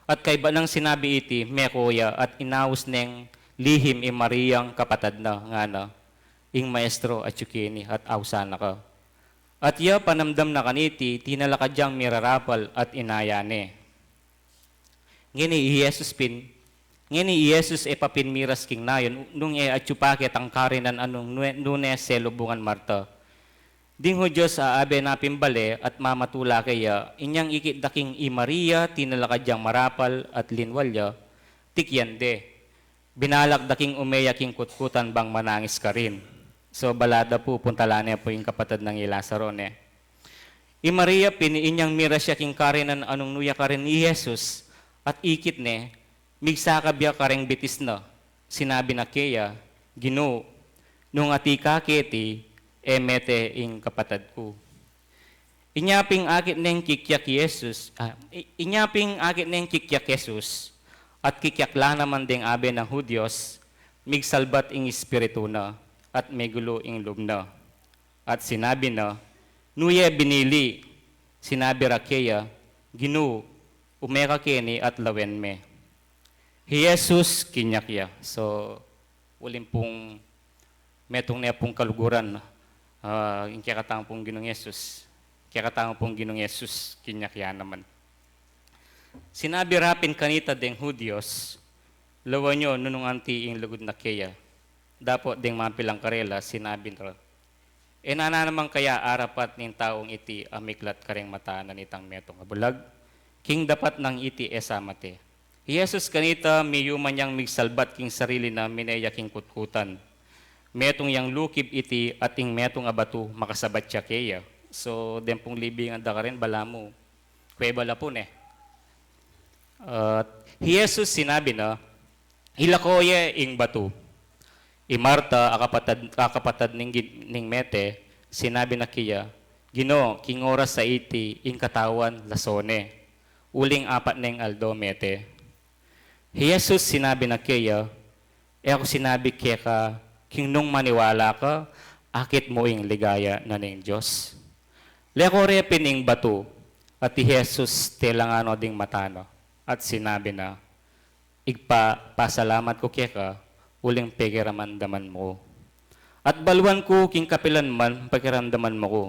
At kaybat nang sinabi iti, meko ya at inaus neng lihim i Mariang kapatad na, ngana, ing Maestro atyu keni at ausan na ka. At ya panamdam na kaniti, tinalakad yang mirarapal at inaya ne. Ngeni i Jesus pin, ngeni i Jesus e pa pin miras king nayon, nung e atyu pa ketang karinan a nung nue-, nune selubungan Marta. Ding Hudyos a abe na pin bale at mamatula keya, inyang ikit da king i Maria, tinalakad yang marapal at linwal ya, tikyan de. Binalak da king ume ya king kutkutan bang manangis karin. So, bala da pu, puntalan ne pu ing kapatad nang i Lazaro ne. I Maria pin inyang miras ya king karinan a nung nu ya karin i Jesus, at ikit ne, migsakab ya kareng bitis na. Sinabi na keya, Ginu, nung atin ka keti, e mete ing kapatad ku. Inya pin akit neng kikyak Jesus, ah, i-, inya pin akit neng kikyak Jesus, at kikyak la naman deng abe nang Hudyos, migsalbat ing espiritu na, at migulu ing lub na. At sinabi na, nu ye binili, sinabi ra keya, Ginu, ume ka keni at lawen me. Hi Jesus kinyak ya. So, uling pung metung ne pung kaluguran, ah, ing kekatang pung Ginung Jesus. Kekatang pung Ginung Jesus, kinyak ya naman. Sinabi ra pin kanita deng Hudyos, lawan yu nung anti ing lugud na keya. Dapot deng mapilang karela, sinabi ra, e na naman kaya arapat ning taung iti a miklat kareng mata na nitang metung a bulag, king dapat nang iti e sa mate. Hi Jesus kanita, miyuman yang migsalbat king sarili na, mine ya king kutkutan. Metung yang lukib iti at ing metung a batu makasabat ya keya. So, deng pung libingan da karin, balamu kuweba la pu ne. At hi Jesus sinabi na, ilako ye ing batu. I Marta, a kapatad, a kapatad ning gin-, ning mete, sinabi na keya, Ginu, king oras a iti, ing katawan lason ne. Uling apat neng aldo mete. Hi Jesus sinabi na keya, e ku sinabi keka, king nung maniwala ka, akit mu ing ligaya na ning Dios. Leko re pin ing batu, at hi Jesus telangan no ding mata na, at sinabi na, Ibpa, pasalamat ku keka, uling pekiramdaman mu ku. At baluan ku king kapilan man pekiramdaman mu ku.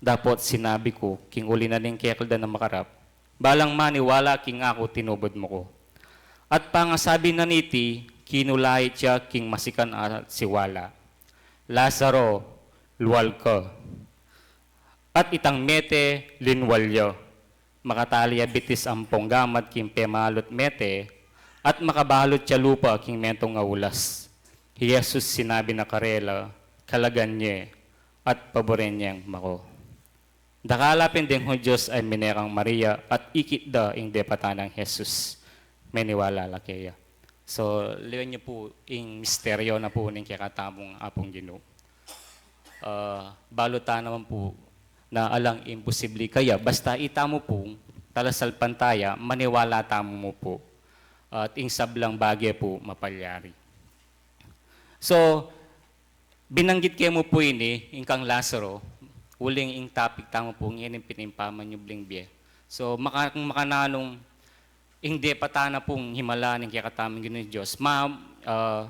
Dapot sinabi ku king uli na ning kekal da na makarap, balang maniwala king aku tinubud mu ku. At pangasabi na niti, kinulait ya king masikan a siwala, Lazaro, lual ka. At itang mete, linwal ya. Makatali ya bitis ampong gamat king pemalut mete, at makabalut ya lupa king metung a ulas. I Jesus sinabi na karela, kalagan ye, at paburen yeng mako. Dakal la pin deng Hudyos a minekang Maria at ikit da ing depatan nang Jesus. Meniwala la keya. So, liwen yu pu ing misteryo na pu ning kekatamung Apung Ginu. Ah, balu ta naman pu na alang imposible kaya, basta itamu pung talasalpantaya, maniwala tamu mu pu. At ing sablang bage pu mapalyari. So, binanggit ke mu pu ini, ing kang Lazaro, uling ing topic tamu pu ngeni pin ing pamanyubling bie. So, maka-, makananu ing depatan na pung himala ning kekatamung Ginung Dios, ma-, ah,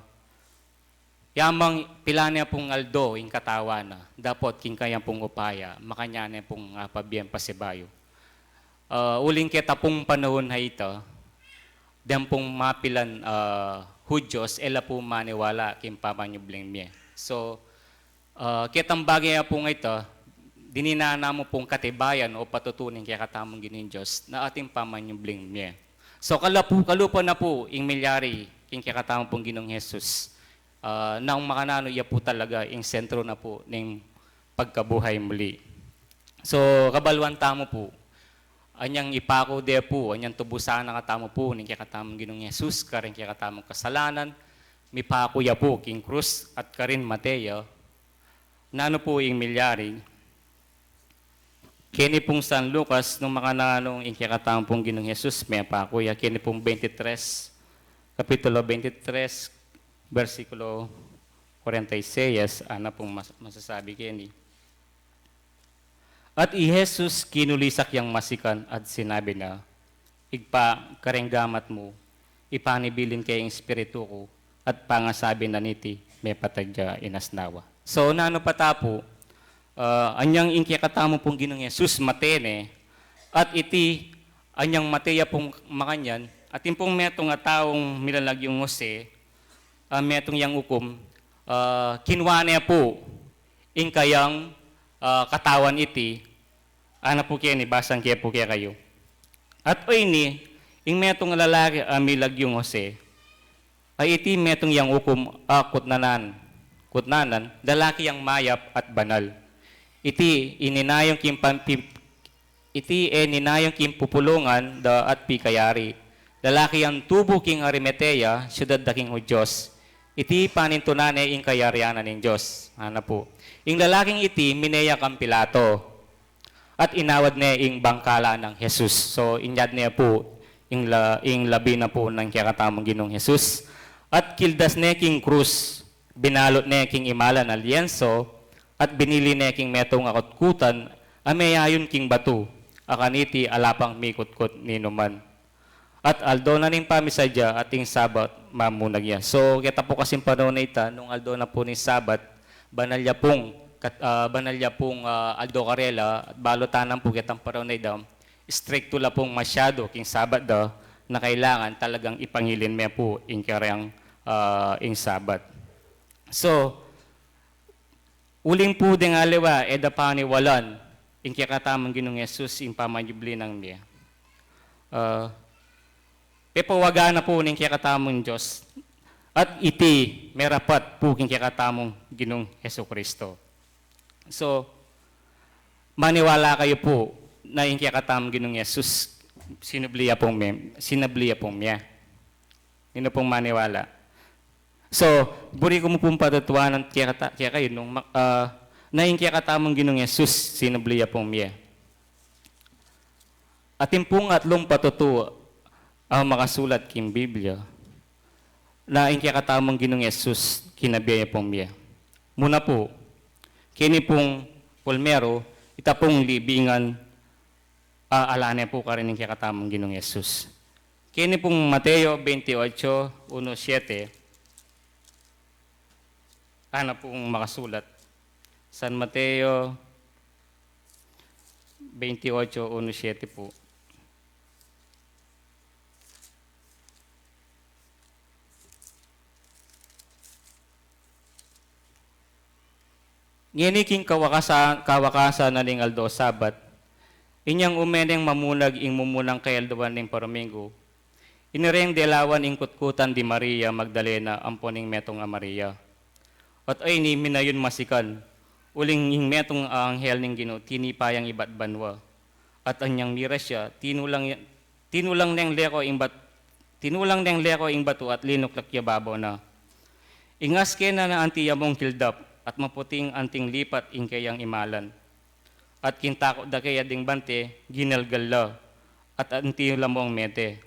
yamang pilan ne pung aldo ing katawan na, dapot king kayang pung upaya, makanyan ne pung, ah, pabien pasibayu. Ah, uling keta pung panaun a ita, deng pung mapilan, ah, Hudyos, e la pu maniwala king pamanyubling mie. So, ah, ketang bage a pung ita, dininan na mu pung katibayan o patutu ning kekatamung Ginung Dios, na atin pamanyubling mie. So, kala pu, kalupa na pu ing milyari king kekatamung pung Ginung Jesus. Ah, nang makananu ya pu talaga ing sentro na pu ning pagkabuhay muli. So, kabaluan tamu pu, anyang ipaku de pu, anyang tubusan na katamu pu ning kekatamung Ginung Jesus karing kekatamung kasalanan, mipaku ya pu king krus at karin mate ya. Nanu pu ing milyari? Keni pung San Lucas, nung makananu ing kekatamung pung Ginung Jesus, mipaku ya, keni pung twenty-three, kapitulo twenty-three, bersikulo kwarenta y seis, ana pung mas-, masasabi keni. At i Jesus kinulisak yang masikan at sinabi na, Ibpa, kareng gamat mu, ipanibilin ke ing espiritu ku, at pangasabi na niti, mepatad ya ing asnawa. So, nanu pa ta pu, ah, anyang ing kekatamung pung Ginung Jesus mate ne, at iti, anyang mate ya pung makanyan, atin pung metung a taung milalagyung Jose, ah, metung yang ukum, ah, kinua ne pu ing kayang, ah, katawan iti, ana pu keni, basang ke pu kekayu. At o ini, ing metung a lalaki a milagyung Jose, a iti metung yang ukum a kutnanan, kutnanan, lalaki yang mayap at banal. Iti, ininayung king pam-, pim-, iti e ninayung king pupulungan da at pikayari. Lalaki yang tubu king Arimatea, siudad da king Hudyos. Iti panintunan ne ing kayarian na ning Dios. Ana pu. Ing lalaking iti, mine ya kang Pilato. At inawad ne ing bangkala nang Jesus. So, inyad ne pu, ing la-, ing labi na pu nang kekatamung Ginung Jesus. At kildas ne king krus, binalut ne king imalan a lienso, at binili ne king metung a kutkutan, a meyayun king batu, a kaniti ala pang mikutkut ninuman. At aldo na ning pamisadya at ing Sabat mamunag ya. So, keta pu kasing panaun a ita, nung aldo na pu ning Sabat, banal ya pung, kat-, ah, banal ya pung, ah, aldo karela, at balu ta naman pu ketang panaun a ita, istriktu la pung masyadu king Sabat da, na kailangan talagang ipangilin me pu ing kareng, ah, ing Sabat. So, uling pu deng aliwa, e da paniwalan ing kekatamung Ginung Jesus ing pamanyubli nang mie. Ah, pepawagan na pu ning kekatamung Dios. At iti, merapat pu king kekatamung Ginung Jesucristo. So, maniwala kayu pu na ing kekatamung Ginung Jesus, sinubli ya pung mie, sinubli ya pung mie. Ninu pung maniwala? So, buri ku mu pung patutuanan kekata-, kekayu nung ma-, ah, na ing kekatamung Ginung Jesus, sinubli ya pung mie. Atin pung atlung patutu a makasulat king Biblia, na ing kekatamung Ginung Jesus, kinabie ya pung mie. Muna pu, keni pung pulmeru, ita pung libingan, ah, ala ne pu karin ing kekatamung Ginung Jesus. Keni pung Mateo twenty-eight, one siete, ana pung makasulat. San Mateo twenty-eight, one siete pu. Ngeni king kawakasa-, kawakasan na ning aldo Sabat, inyang ume neng mamunag ing mumunang kayalduan ning paruminggu, ini reng delawan ing kutkutan di Maria Magdalena ampon ing metung a Maria. At ayni minayun masikan, uling ing metung a anghel ning Ginu tinipa yang ibat banua. At anyang miras ya, tinulang, tinulang neng leko ing bat-, tinulang neng leko ing batu at linuklak ya babaw na. Ingas ke na na anti ya mung kildap, at maputing anting lipat ing keyang imalan. At king takut da keya ding bante, ginalgal la, at anti la mung mete.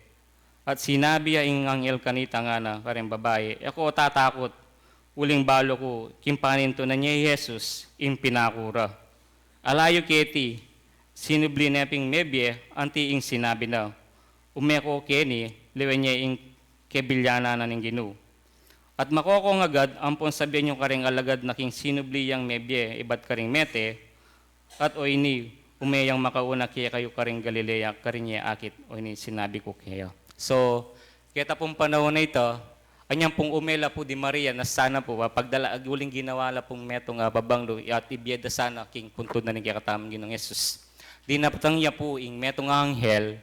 At sinabi ya ing anghel kanita ngana kareng babai, "E ko tatakut, uling balu ku king panintunan ye i Jesus, ing pinaku ra. Ala yu keti, sinubli ne ping mebie anti ing sinabi na. Ume ko keni, liwen ye ing kebilyanan na ning Ginu." At makokong agad ampon sabian yu kareng alagad na king sinubli yang mebie ibat karing mete, at oyni, ume yang makauna kekayu karing Galilea, karin ye akit, oyni sinabi ku keya. So, keta pung panaun a ita, anyang pung ume la pu di Maria, na sana pu, ah, pagdala, uling ginawa la pung metung a, ah, pabanglu, at ibie da sana king puntud na ning kekatamung Ginung Jesus. Dinaptan ya pu ing metung a anghel,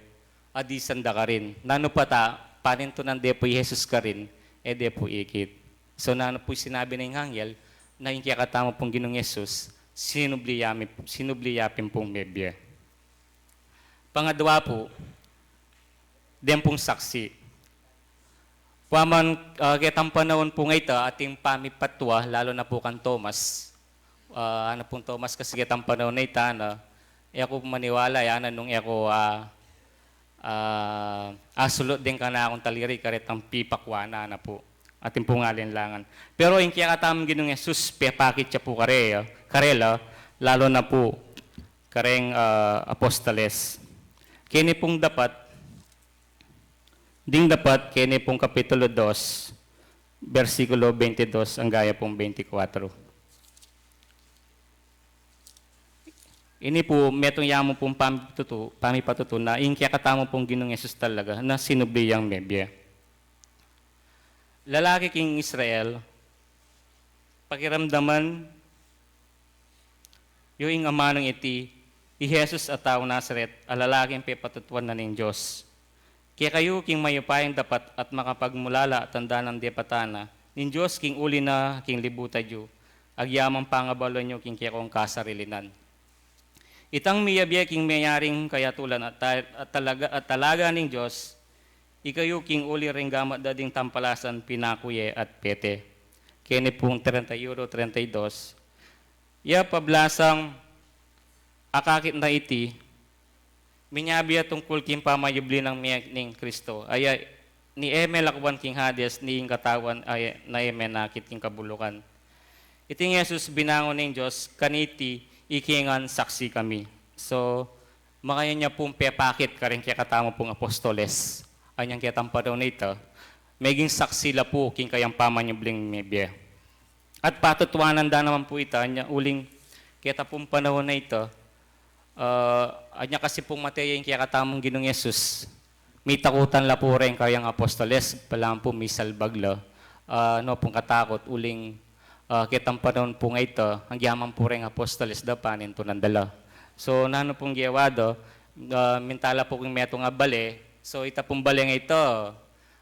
a disan da karin. Nanu pa ta, panintunan de pu i Jesus karin, e de pu ikit. So, nanu pu sinabi na ing anghel, na ing kekatamu pung Ginung Jesus, sinubli ya mi-, sinubli ya pin pung mebie. Pangadua pu, den pung saksi. Paman, ah, ketang panaun pu ngeta, ating pamipatua, lalu na pu kan Tomas. Ah, ana pung Tomas kasi ketang panaun a ita na, e ku maniwala, ya na nung e ku, ah, ah, asulut deng kanakung taliri karetang pipakuan na, ana pu. Atin pung alinlangan. Pero ing kekatamung Ginung Jesus, pepakit ya pu kare, karela, lalu na pu kareng, ah, apostoles. Keni pung dapat, ding dapat, keni pung kapitulo dos, bersikulo twenty-dos, angga ya pung twenty-kuatro. Ini pu, metung ya mu pung pamipatutu-, pamipatutu na ing kekatamu pung Ginung Jesus talaga, na sinubli yang mebie. Lalaki king Israel, pakiramdaman yu ing amanung iti, i Jesus a taung Nazaret, a lalaking pepatutuan na ning Dios. Kekayu king mayupayang dapat at makapagmulala a tanda nang depatan na ning Dios king uli na king libutan yu, agyamang pangabaluan yu king kekong kasarilinan. Itang miyabie king meyaring kayatulan at ta-, at talaga, at talaga ning Dios, ikayu king uli ring gamat da ding tampalasan pinaku ye at pete. Keni pung treinta y uno, treinta y dos. Ya pablasang akakit na iti, minyabi ya tungkul king pamayubli nang mie ning Kristo. Aya, ni e me lakwan king Hades, ni ing katawan, aya, na e me nakit king kabulukan. Iting Jesus binangun ning Dios, kaniti, ike ngan saksi kami. So, makanyan ya pung pepakit karing kekatamu pung apostoles. Anyang ketang panaun a ita, meging saksi la pu king kayang pamanyubling mebie. At patutuanan da naman pu ita, anya uling keta pung panaun a ita, ah, anya kasi pung mate ya ing kekatamung Ginung Jesus, mitakutan la pu reng kayang apostoles, balamu pu misalbag la, ah, no pung katakut, uling, ah, ketang panaun pu ngeta, agyaman pu reng apostoles da panintunan da la. So, nanu pung gewa da, ah, minta la pu king metung a bale, so, ita pung bale ngeta,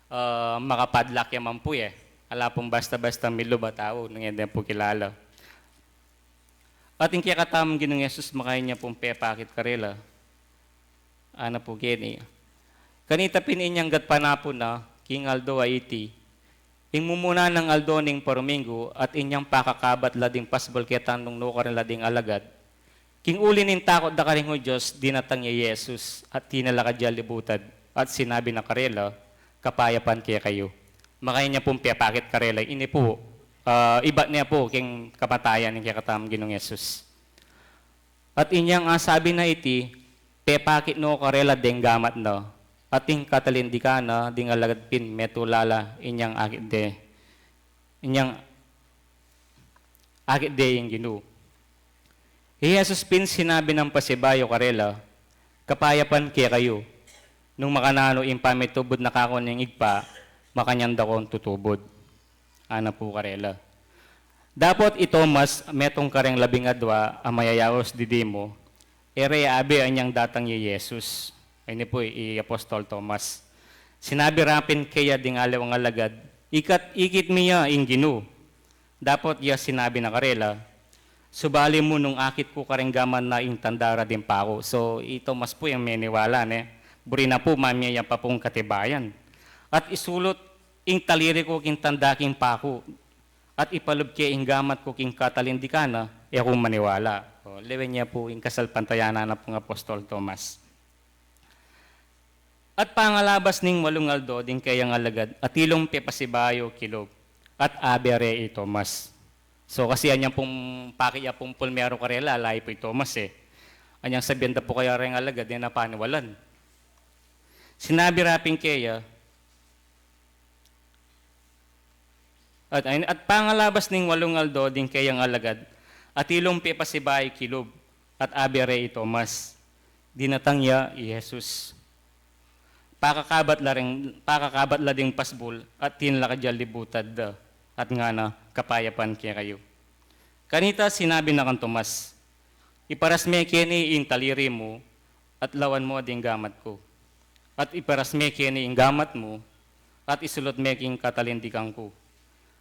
ah, makapadlak ya man pu ye. Ala pung basta-basta milub a tau, nung e de pu kilala. At ing kekatamung Ginung Jesus makanyan ya pung pepakit karela. Ana pu keni. Kanita pin inyang gatpanapun na, king aldo a iti, ing mumuna nang aldo ning paruminggu, at inyang pakakabat la ding pasbul ketang nung nukarin la ding alagad, king uli ning takut da karing Hudios, dinatang ya i Jesus, at tinalakad ya libutan, at sinabi na karela, "Kapayapan kekayu." Makanyan ya pung pepakit karela, ini pu, ah, ibat ne pu king kamatayan ning kekatamung Ginung Jesus. At inyang asabi na iti, pepakit no karela deng gamat na, At ing katalindikan na ding alagad pin metula la inyang akit de, inyang akit de ing Ginu. I Jesus pin sinabi nang pasibayu karela, "Kapayapan kekayu, nung makananu ing pamitubud na kaku ning Ibpa, makanyan da kong tutubud." Ana pu karela. Dapot i Tomas, metung kareng labing adwa a mayayaus didi mu, e re abe anyang datang ya i Jesus. Ini pu i Apostol Tomas. Sinabi ra pin keya ding aliwang alagad, "Ikat, ikit mi ya ing Ginu." Dapot ya sinabi na karela, "Subali mu nung akit ku kareng gamat na ing tanda ra ding paku." So, i Tomas pu yang meniwala, ne? "Buri na pu mamie ya pa pung katibayan. At isulut ing taliri ku king tanda king paku, at ipalub ke ing gamat ku king katalindikan na, e ku maniwala." O, lawen ya pu ing kasalpantayanan na pung Apostol Tomas. At pangalabas ning walung aldo ding keyang alagad, atilung pepasibayu kilub, at abe re i Tomas. So, kasi anyang pung pakit ya pung pulmeru karela, layu pu i Tomas, e. Anyang sabian da pu kaya reng alagad, e na paniwalan. Sinabi ra pin keya, at, at pangalabas ning walung aldo ding keyang alagad, atilung pepasibayu kilub, at abe re i Tomas. Dinatang ya i Jesus. Pakakabat la ring, pakakabat la ding pasbul, at tinlakad ya libutad da, at ngana, "Kapayapan kekayu." Kanita sinabi na kang Tomas, "Iparas me keni ing taliri mu, at lawan mu ding gamat ku. At iparas me keni ing gamat mu, at isulut me king katalindikan ku.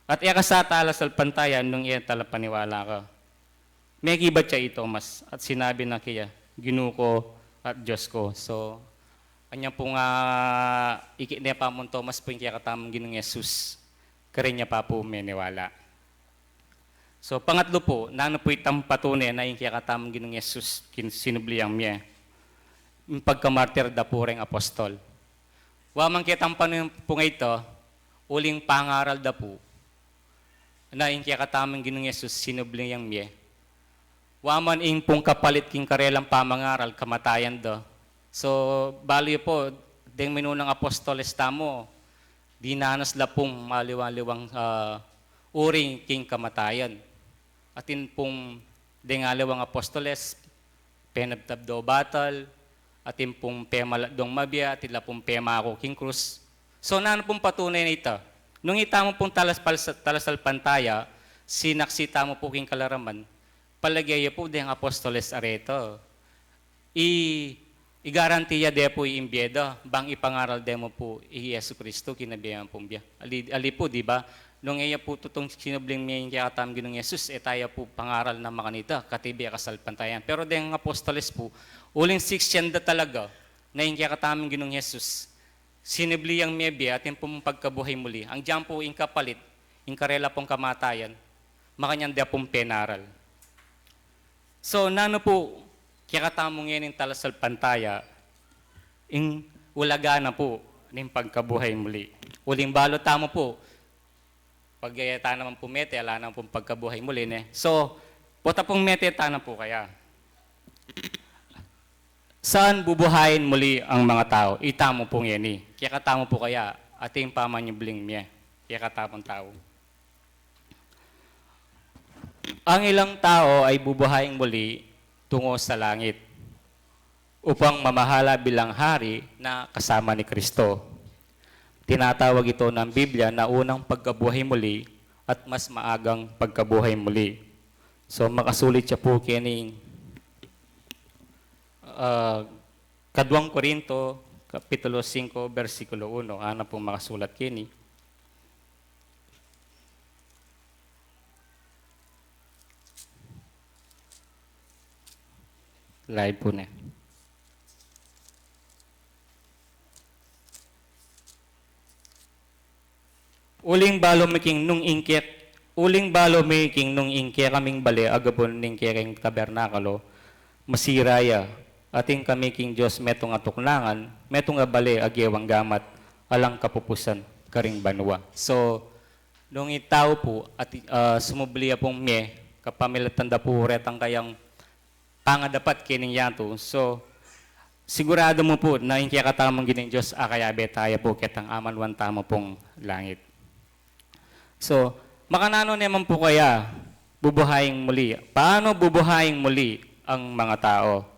At e ka sa talasalpantaya nung e talapaniwala ka." Mekibat ya i Tomas, at sinabi na keya, "Ginu ku at Dios ku." So, anya pu nga ikit ne pa mung Tomas pu ing kekatamung Ginung Jesus, kareng ya pa pu meniwala. So, pangatlu pu, nanu pu itang patune na ing kekatamung Ginung Jesus, kin-, sinubli yang mie, ing pagkamartir da pu reng apostol. Wa man ketang panun pu nga ita, uling pangaral da pu na ing kekatamung Ginung Jesus, sinubli yang mie. Wa man ing pung kapalit king karelang pamangaral, kamatayan da. So, balu yu pu, deng minunang apostoles tamu, dinanas la pung maliwang-liwang, ah, uri king kamatayan. Atin pung deng aliwang apostoles, penabtab do batal, atin pung pemalat dong mabie, atin la pung pemaku king krus. So, nanu pung patune na ita? Nung itamu pung talas-, talas-, talasalpantaya, sinaksi tamu pu king kalaraman, palage yu pu deng apostoles a reta. I, igarantiya de pu ing bie da, bang ipangaral de mu pu i Jesu Kristo, kinabihan pung bie. Ali, ali pu, di ba? Nung e ya pu tutung sinubling mie ing kekatamung Ginung Jesus, e taya pu pangaral na makanita, kati bie kasalpantayan. Pero deng apostoles pu, uling siksian da talaga na ing kekatamung Ginung Jesus, sinubli yang mie bie, atin pung pagkabuhay muli. Ang diyan pu ing kapalit, ing karela pung kamatayan, makanyan da pung penaral. So, nanu pu, kekatamu ngening talasalpantaya, ing ulaga na pu ning pagkabuhay muli. Uling balu tamu pu, pag e tana man pu mete, ala na pung pagkabuhay muli, ne? So, pota pung mete tana pu kaya. Saan bubuhayin muli ang mga tao? Itamu pu ngeni. Kekatamu pu kaya, atin pamanyubling mie kekatamung tau. Ang ilang tao ay bubuhayin muli tungo sa langit upang mamahala bilang hari na kasama ni Kristo. Tinatawag ito ng Biblia na unang pagkabuhay muli at mas maagang pagkabuhay muli. So, makasulit siya po kini, ah, Kaduang Korinto, Kapitulo singko, bersikulo uno. Ana pong makasulat kini. Live po na. Uling balu mi king nung ing kek-, uling balu mi king nung ing kekaming bale agabun ning kekeng tabernakulo, masira ya, atin kami king Dios metung a tuknangan, metung a bale a gewang gamat, alang kapupusan, karing banua. So, nung ing tau pu, at, ah, sumubli ya pung mie, kapamilatan da pu retang kayang pangadapat kening yatu. So, Siguradu mu pu na ing kekatamung Ginu, ing Dios, akayabe taya pu ketang amanuan tamu pung langit. So, makananu naman pu kaya bubuhaying muli? Paano bubuhaying muli ang mga tao?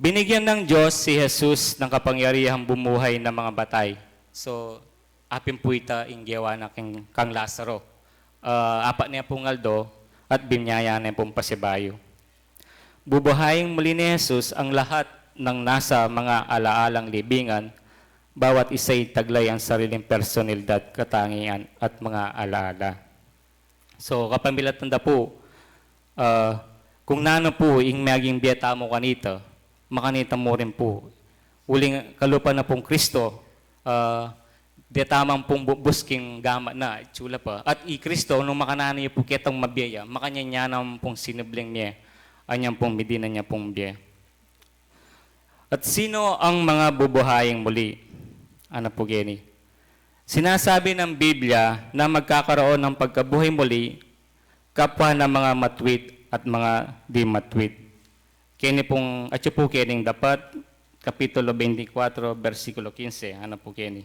Binigyan ng Diyos si Jesus ng kapangyarihang bumuhay ng mga patay. So, apin pu ita ing gewa na kang, kang Lazaro. Ah, apat na pung aldo at binyaya na pung pasibayu. Bubuhayin muli ni Jesus ang lahat ng nasa mga alaalang libingan, bawat isa'y taglay ang sariling personalidad, katangian, at mga alaala. So, kapamilatan da pu, ah, kung nanu pu ing maging bie tamu kanita, makanita mu rin pu. Uling kalupa na pung Kristo, ah, deta man pung bu-, busking gamat na, itsula pa. At i Kristo, nung makananu ya pu ketang mabie ya, makanyan ya naman pung sinubling mie, anyan pung midinan ya pung bie. At sino ang mga bubuhaying muli? Ana pu keni. Sinasabi ng Biblia na magkakaroon ng pagkabuhay muli, kapwa ng mga matwid at mga di matwid. Keni pung, atyu pu kening Dapat, Kapitulo twenty-four, bersikulo quince, ana pu keni.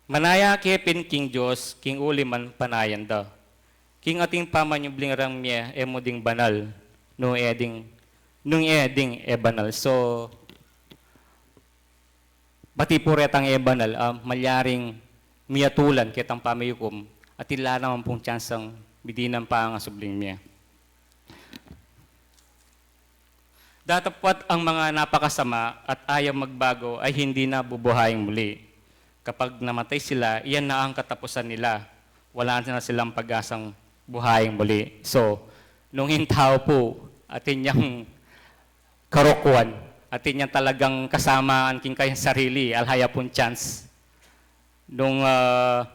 Manaya ke pin king Dios, king uli man panayan da. King ating pamanyubling rang mie, e mu ding banal, nung e ding, nung e ding e banal. So, pati pu retang e banal, ah, malyaring miyatulan ketang pamiyukum, at ala naman pung tsansang midinan pa ing subling mie. Datapwat ang mga napakasama at ayaw magbago ay hindi na bubuhayin muli. Kapag namatay sila, iyan na ang katapusan nila. Wala na silang pag-asang buhayin muli. So, nung ing tau pu, atin yang karukuan, atin yang talagang kasamaan king kayang sarili, ala ya pung chance. Nung, ah,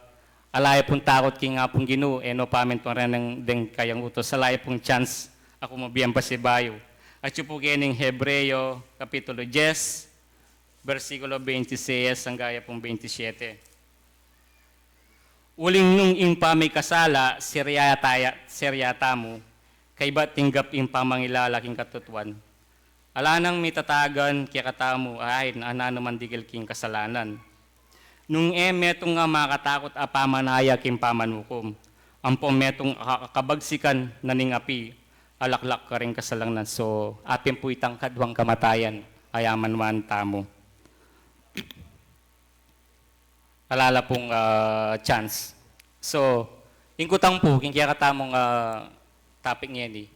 ala ya pung takut king Apung Ginu, e no pamintuan reng deng kayang utus, ala ya pung chance a kumabie pasibayu. Atyu pu kening Hebreo, Kapitulo diyes, bersikulo twenty-six angga ya pung twenty-siyete. Uling nung ing pamikasala, sirya taya, sirya tamu, kaybat tinggap ing pamangilala king katutuan. Ala nang mitatagan kekatamu, ain, a nanu man dikil king kasalanan. Nung e metung a makatakut a pamanaya king pamanukum, ampong metung a ka-, kabagsikan na ning api, a laklak karing kasalanan. So, apin pu itang kaduang kamatayan, a yaman man tamu. Ala la pung, ah, chance. So, ing kutang pu, king kekatamung, ah, topic ngeni,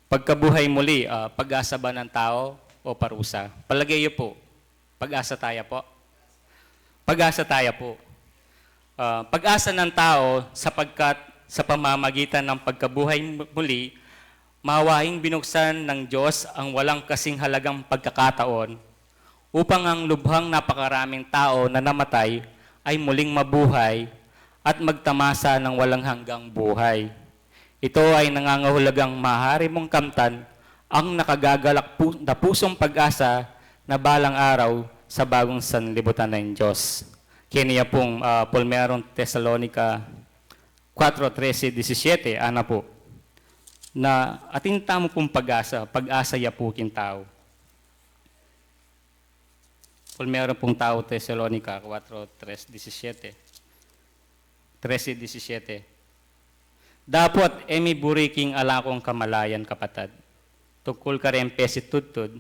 pagkabuhay muli, ah, pag-asa ba ng tao o parusa? Palagay yu pu, pag-asa taya pu? Pag-asa taya pu. Ah, pag-asa ng tao sapagkat sa pamamagitan ng pagkabuhay mu-, muli, mawaing binuksan ng Diyos ang walang kasing halagang pagkakataon upang ang lubhang napakaraming tao na namatay ay muling mabuhay at magtamasa ng walang hanggang buhay. Ito ay nangangahulugang maaari mung kamtan ang nakagagalak pu-, na pusong pag-asa na balang araw sa bagong sanlibutan ng Diyos. Keni ya pung, ah, Primerong Tesalonica four trese disisiete, ana pu, na atin tamu pung pag-asa, pag-asa ya pu king tau. Primero pung tau Tesalonica four tres disisiete. Trese disisiete. Dapot e mi buri king ala kong kamalayan, kapatad, tungkul kareng pesitudtud,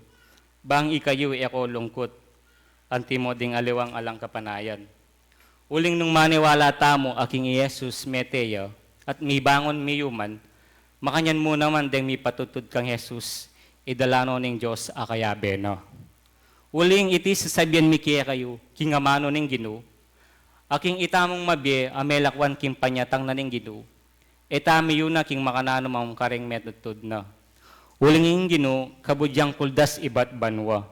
bang ikayu e ko lungkut, antimo ding aliwang alang kapanayan. Uling nung maniwala tamu a king i Jesus mete ya, at mibangun miyuman, makanyan mu naman deng mipatudtud kang Jesus, idala no ning Dios a kayabe na. Uling iti sasabian mi kekayu, king amanu ning Ginu, a king itamung mabie a melakwan king panyatang na ning Ginu, e tamu yu na king makananu mang kareng metudtud na. Uling ing Ginu, kabud yang kuldas ibat banua,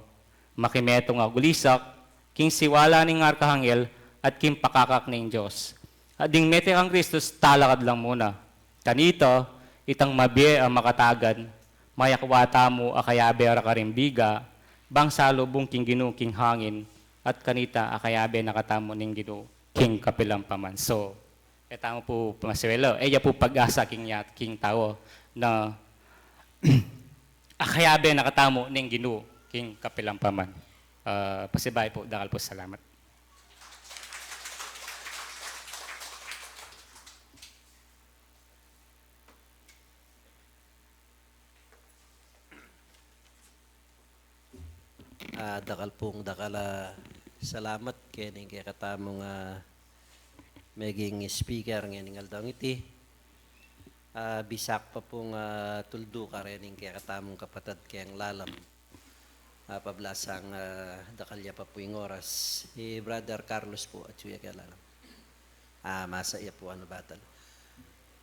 makimetung a gulisak, king siwala ning arkahangel, at king pakakak ning Dios. At ding mete kang Kristus, talakad lang mu na. Kanita, itang mabie a makatagan, mayakwa tamu a kayabe ra karing biga, bang salubung king Ginu king hangin, at kanita a kayabe na katamu ning Ginu king kapilan pa man. So, Kaya tamu pu pamasuela, e ya pu pag-asa king ya-, king tau na akayabe na katamu ning Ginu king kapilan pa man. Ah, pasibayu pu, dakal pu salamat. Ah, dakal pung dakal a salamat keni kekatamung, ah, meging speaker ngening aldong iti. Ah, bisa ku pa pung, ah, tuldu kareng kekatamung kapatad keng lalam. Ah, pablasang, ah, dakal ya pa pu ing oras. I Brother Carlos pu, atyu ya keng lalam. Ah, masa ya pu, anu, batal.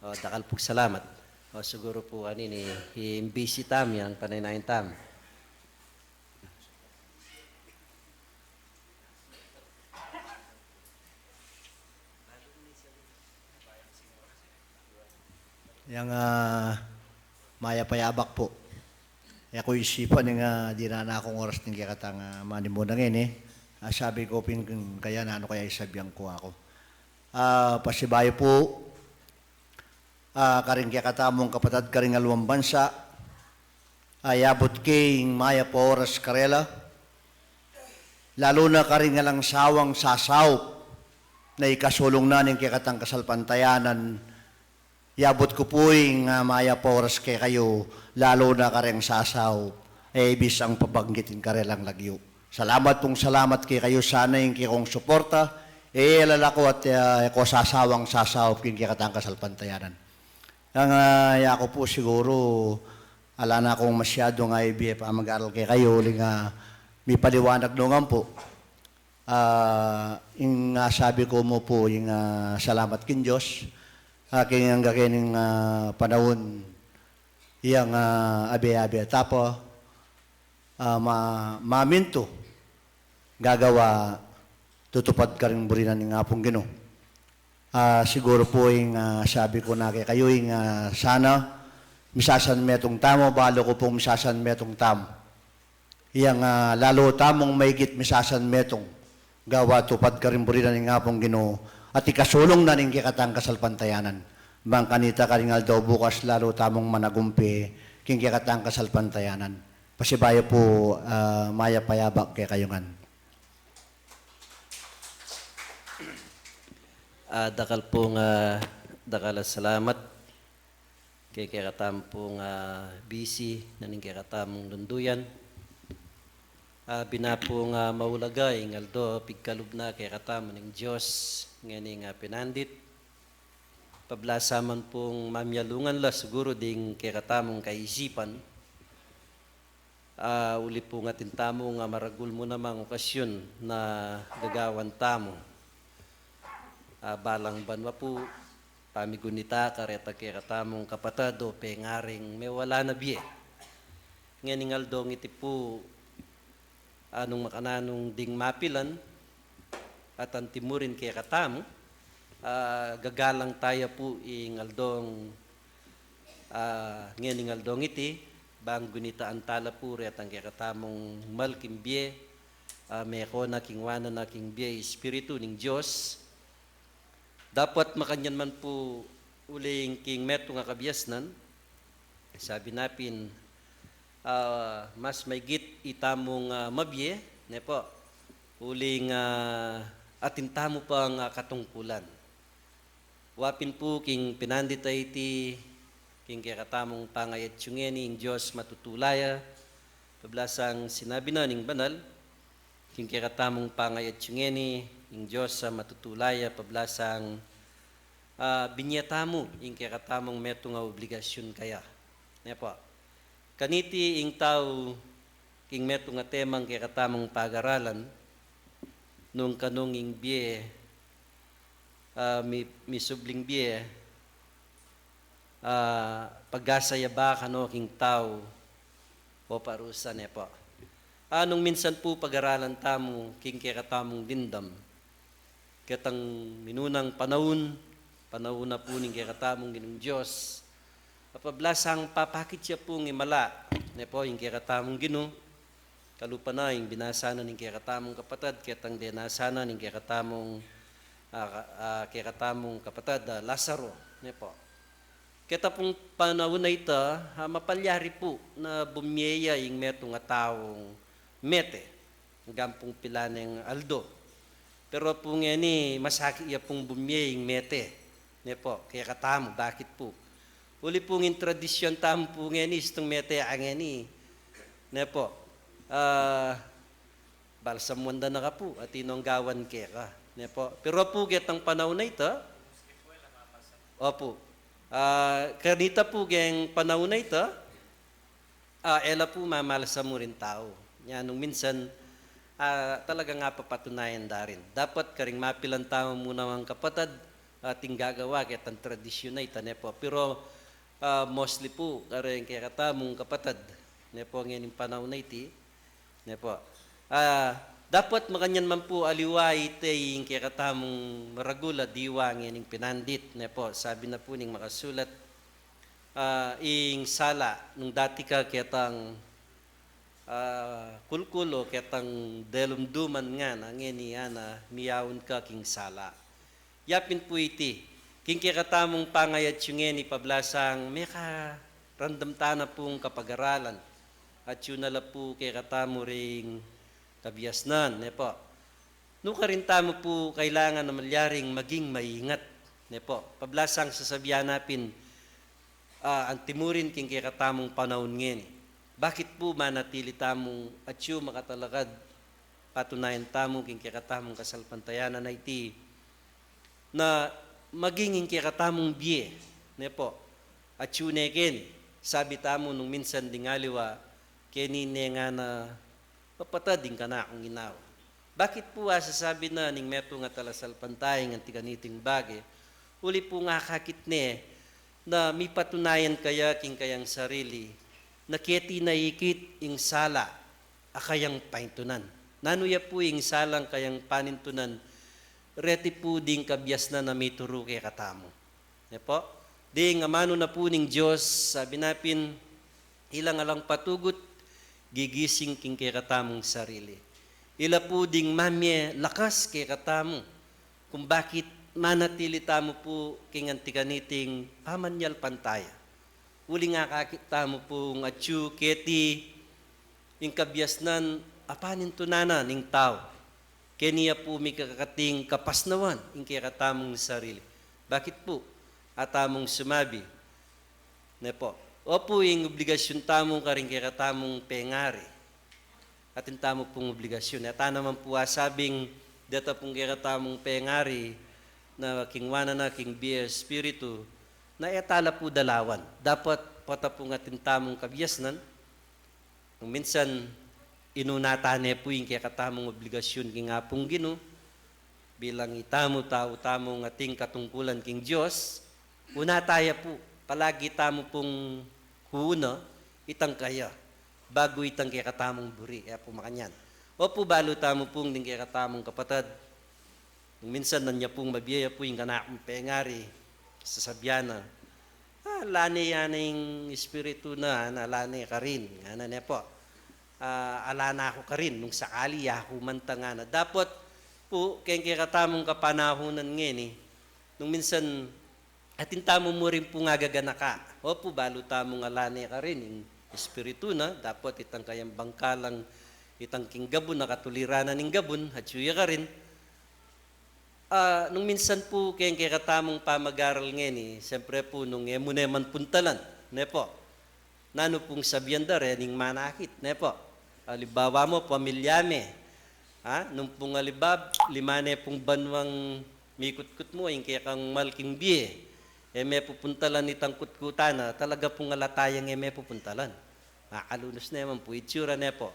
O, dakal pung salamat. O, siguru pu, anini, i-busy tamu yang panaynayan tamu. Yang, ah, mayap a yabak pu. E ku isipan ing, ah, dinan kung oras ning kekatang, ah, manimuna ngeni. Ah, sabi ku pin kaya nanu kaya isabyan ku aku. Ah, pasibayu pu, ah, karing kekatamung kapatad karing aliwang bansa, a yabut ke ing mayap a oras karela, lalu na karing alang sawang sasaup na ikasulung na ning kekatang kasalpantayanan. Yabut ku pu ing, ah, mayap a oras kekayu, lalu na kareng sasaup, e bisang pabanggit ing karelang lagyu. Salamat pung salamat kekayu, sana ing kekong suporta, e lalaku at, ah, e ko sasawang sasaup king kekatang kasalpantayanan. Yang, ah, yaku pu siguru, ala na kung masyadung ibie pamag-aral kekayu, uling, ah, mipaliwanag no ngan pu. Ah, ing, ah, sabi ku mu pu, ing, ah, salamat king Dios, ah, king angga kening, ah, panaun, yang, ah, abe-abe ta pa, ah, ma-, mamintu, gagawa, tutupad karing buri na ning Apung Ginu. Ah, siguru pu ing, ah, sabi ku na kekayu ing, ah, sana misasanmetung tamu, balu ku pung misasanmetung tamu. Yang, ah, lalu tamung maigit misasanmetung gawa tupad karing buri na ning Apung Ginu at ikasulung na ning kekatang kasalpantayanan. Bang kanita karing aldo bukas lalu tamung managumpe king kekatang kasalpantayanan. Pasibayu pu, ah, mayap a yabak kekayu ngan. Ah, dakal pung, ah, dakal a salamat keng kekatamu pung, ah, busy na ning kekatamung dunduyan. Ah, bina pung, ah, maulaga ing aldo pigkalub na kekatamu ning Dios ngening, ah, pinandit. Pablasa man pung mamialungan la siguru ding kekatamung kaisipan. Ah, uli pung atin tamung, ah, maragul mu namang okasyun na gagawan tamu. Ah, balang banua pu, pamigunita karetang kekatamung kapatad o pengaring mewala na bie. Ngening aldong iti pu, ah, nung makananu ding mapilan, at anti mu rin kekatamu, ah, gagalang taya pu ing aldong, ah, ngening aldong iti, bang gunitaan ta la pu retang kekatamung mal king bie, ah, meko na king wanan na king bie Espiritu ning Dios. Dapot makanyan man pu uling king metung a kabiasnan, sabi na pin, ah, mas maigit itamung, ah, mabie, ne pu, uling, ah, atin tamu pang, ah, katungkulan. Wa pin pu king pinandit a iti, king kekatamung pangayatsu ngeni ing Dios matutula ya, pablasang sinabi na ning banal, king kekatamung pangayatsu ngeni ing Dios a matutula ya, pablasang, ah, binie tamu ing kekatamung metung a obligasyun kaya. Ne pu. Kaniti ing tau king metung a temang kekatamung pagaralan, nung kanung ing bie, ah, mi-, misubling bie, ah, pag-asa ya ba kanu king tau o parusa, ne pu. Ah, nung minsan pu pagaralan tamu king kekatamung dimdam, ketang minunang panaun, panaun na pu ning kekatamung Ginung Dios, a pablasang papakit ya pung imala, ne pu, ing kekatamung Ginu, kalupa na ing binasa na ning kekatamung kapatad, ketang binasa na ning kekatamung, ah, ah, kekatamung kapatad, ah, Lazaro, ne po. Keta pung panaun a ita, ah, mapalyari pu na bumie ya ing metung a taung mete, anggang pung pilan neng aldo. Pero pu ngeni, masakit ya pung bumie ing mete, ne po, kekatamu, bakit pu? Uli pu ing tradisyun tamu pu ngeni, istung mete a ngeni, ne po. Ah, balsamuan da na ka pu, atin nong gawan keka, ne po. Pero pu ketang panaun a ita, opu. Ah, kanita pu keng panaun a ita, ah, e la pu mamalsamu ring tau. Nya nung minsan, ah, talagang apapatunayan da rin. Dapat karing mapilan tamu mu naman kapatad, atin gagawa ketang tradisyun a ita, ne po. Pero, ah, mostly pu, kareng kekatamung kapatad, ne po, ngening panaun a iti, ne po. Ah, dapat makanyan man pu aliwa ita ing kekatamung maragul a diwa ngening pinandit, ne po. Sabi na pu ning makasulat, ah, ing sala nung dati ka ketang, ah, kulkul o ketang delumduman ngana, ngeni ana miyaun ka king sala. Ya pin pu iti, king kekatamung pangayatsu ngeni pablasang mekaramdam tana pung kapagaralan, atsu na la pu kekatamu ring kabiasnan, ne po. Nukarin tamu pu kailangan a malyaring maging maingat, ne po. Pablasang sasabian na pin, ah, antimurin king kekatamung panaun ngeni. Bakit pu manatili tamung atsu makatalakad, patunayan tamu king kekatamung kasalpantayanan a iti, na maging ing kekatamung bie, ne po, atsu ne keni, sabi tamu nung minsan ding aliwa, keni ne ngana kapatad ing kanakung ginawa. Bakit pu asasabi na ning metung a talasalpantaya ing anti kaniting bage? Uli pu akakit ne na mipatunayan kaya king kayang sarili na keti na ikit ing sala a kayang paintunan. Nanu ya pu ing salang kayang panintunan? Reti pu ding kabiasnan a mituru kekatamu, ne po. Ding amanu na pu ning Dios, sabi na pin, ilang alang patugut, gigising king kekatamung sarili. Ila pu ding mamie lakas kekatamu kung bakit manatili tamu pu king anti kaniting pamanyalpantaya. Uling akakit tamu pung atsu keti ing kabiasnan a panintunan na ning tau. Keni ya pu mikakating kapasnawan ing kekatamung sarili. Bakit pu? Atamung sumabi, ne po. Opu, ing obligasyun tamu karing kekatamung pengari. Atin tamu pung obligasyun. At naman pu asabing deta pung kekatamung pengari na kingwanan na king bie espiritu, na e ta la pu dalawan. Dapat pota pung atin tamung kabiasnan. Nung minsan, inuna ta ne pu ing kekatamung obligasyun king Apung Ginu, bilang itamu tau tamung ating katungkulan king Dios, una ta ya pu, palagi tamu pung huuna itang kaya, bagu itang kekatamung buri, e pu makanyan. Opu, balu tamu pung ding kekatamung kapatad, nung minsan nanu ya pung mabie ya pu ing kanakung pengari, sasabian na, "Ah, ala ne ya ning espiritu na, ala ne karin," ngana ne po. "Ah, ala na ku karin, nung sakali ya ku man ta," ngana. Dapat pu, keng kekatamung kapanahunan ngeni, nung minsan atin tamu mu rin pung agaganaka. Opu, balu tamung ala ne karin ing espiritu na, dapat itang kayang bangkalang itang king gabun, a katuliran na ning gabun, atyu ya karin. Ah, nung minsan pu, keng kekatamung pamagaral ngeni, siyempre pu, nung e mu ne man puntalan, ne po. Nanu pung sabian da rening manakit, ne po? Alibawa mu, pamilya me. Ha? Nung pung alibab, lima ne pung banuang mikutkut mu, ing kekang mal king bie, e me pupuntalan itang kutkutan na, talaga pung ala tayang e me pupuntalan. Makalunus ne man pu itsura, ne po?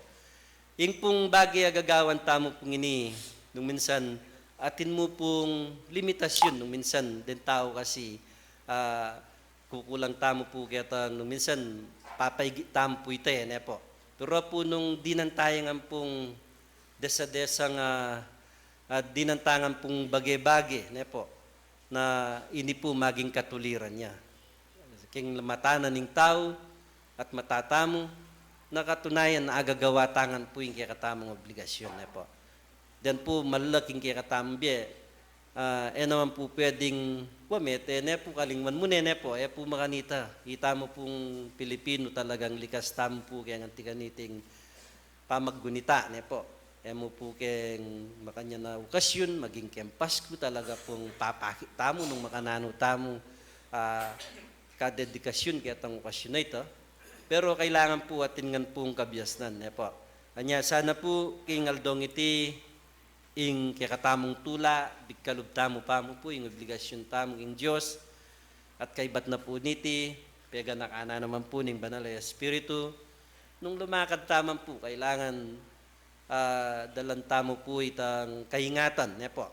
Ing pung bage a gagawan tamu pung ini, nung minsan, atin mu pung limitasyun, nung minsan, deng tau kasi, ah, kukulang tamu pu keta nung minsan papaigi tamu pu ita, e, ne po? Pero pu nung dinan taya ngan pung desa-desa nga, ah, dinan taya ngan pung bage-bage, ne po? Na ini pu maging katuliran ya. King mata na ning tau at mata tamu, na katunayan agagawa taya ngan pu ing kekatamung obligasyun, ne po? Deng pu malaki ing kekatamung bie, Ah, e naman pu pwedeng, wa, mete ne pu, kalingwan mu ne, ne pu, e pu makanita. Ita mu pung Pilipinu, talagang likas tamu pu keng anti kaniting pamaggunita, ne pu. E mu pu keng makanyan a okasyun, maging keng Pasku, talaga pung papakit tamu nung makananu tamu, ah, kadedikasyun ketang okasyun a ita. Pero kailangan pu atin ngan pung kabiasnan, ne pu. Anya sana pu, king aldong iti, ing kekatamung tula, bigkalub tamu pa mu pu ing obligasyun tamu king Dios, at kaybat na pu niti, peganakan na naman pu ning Banal a Espiritu. Nung lumakad tamu pu, kailangan, ah, dalan tamu pu itang kaingatan, ne pu.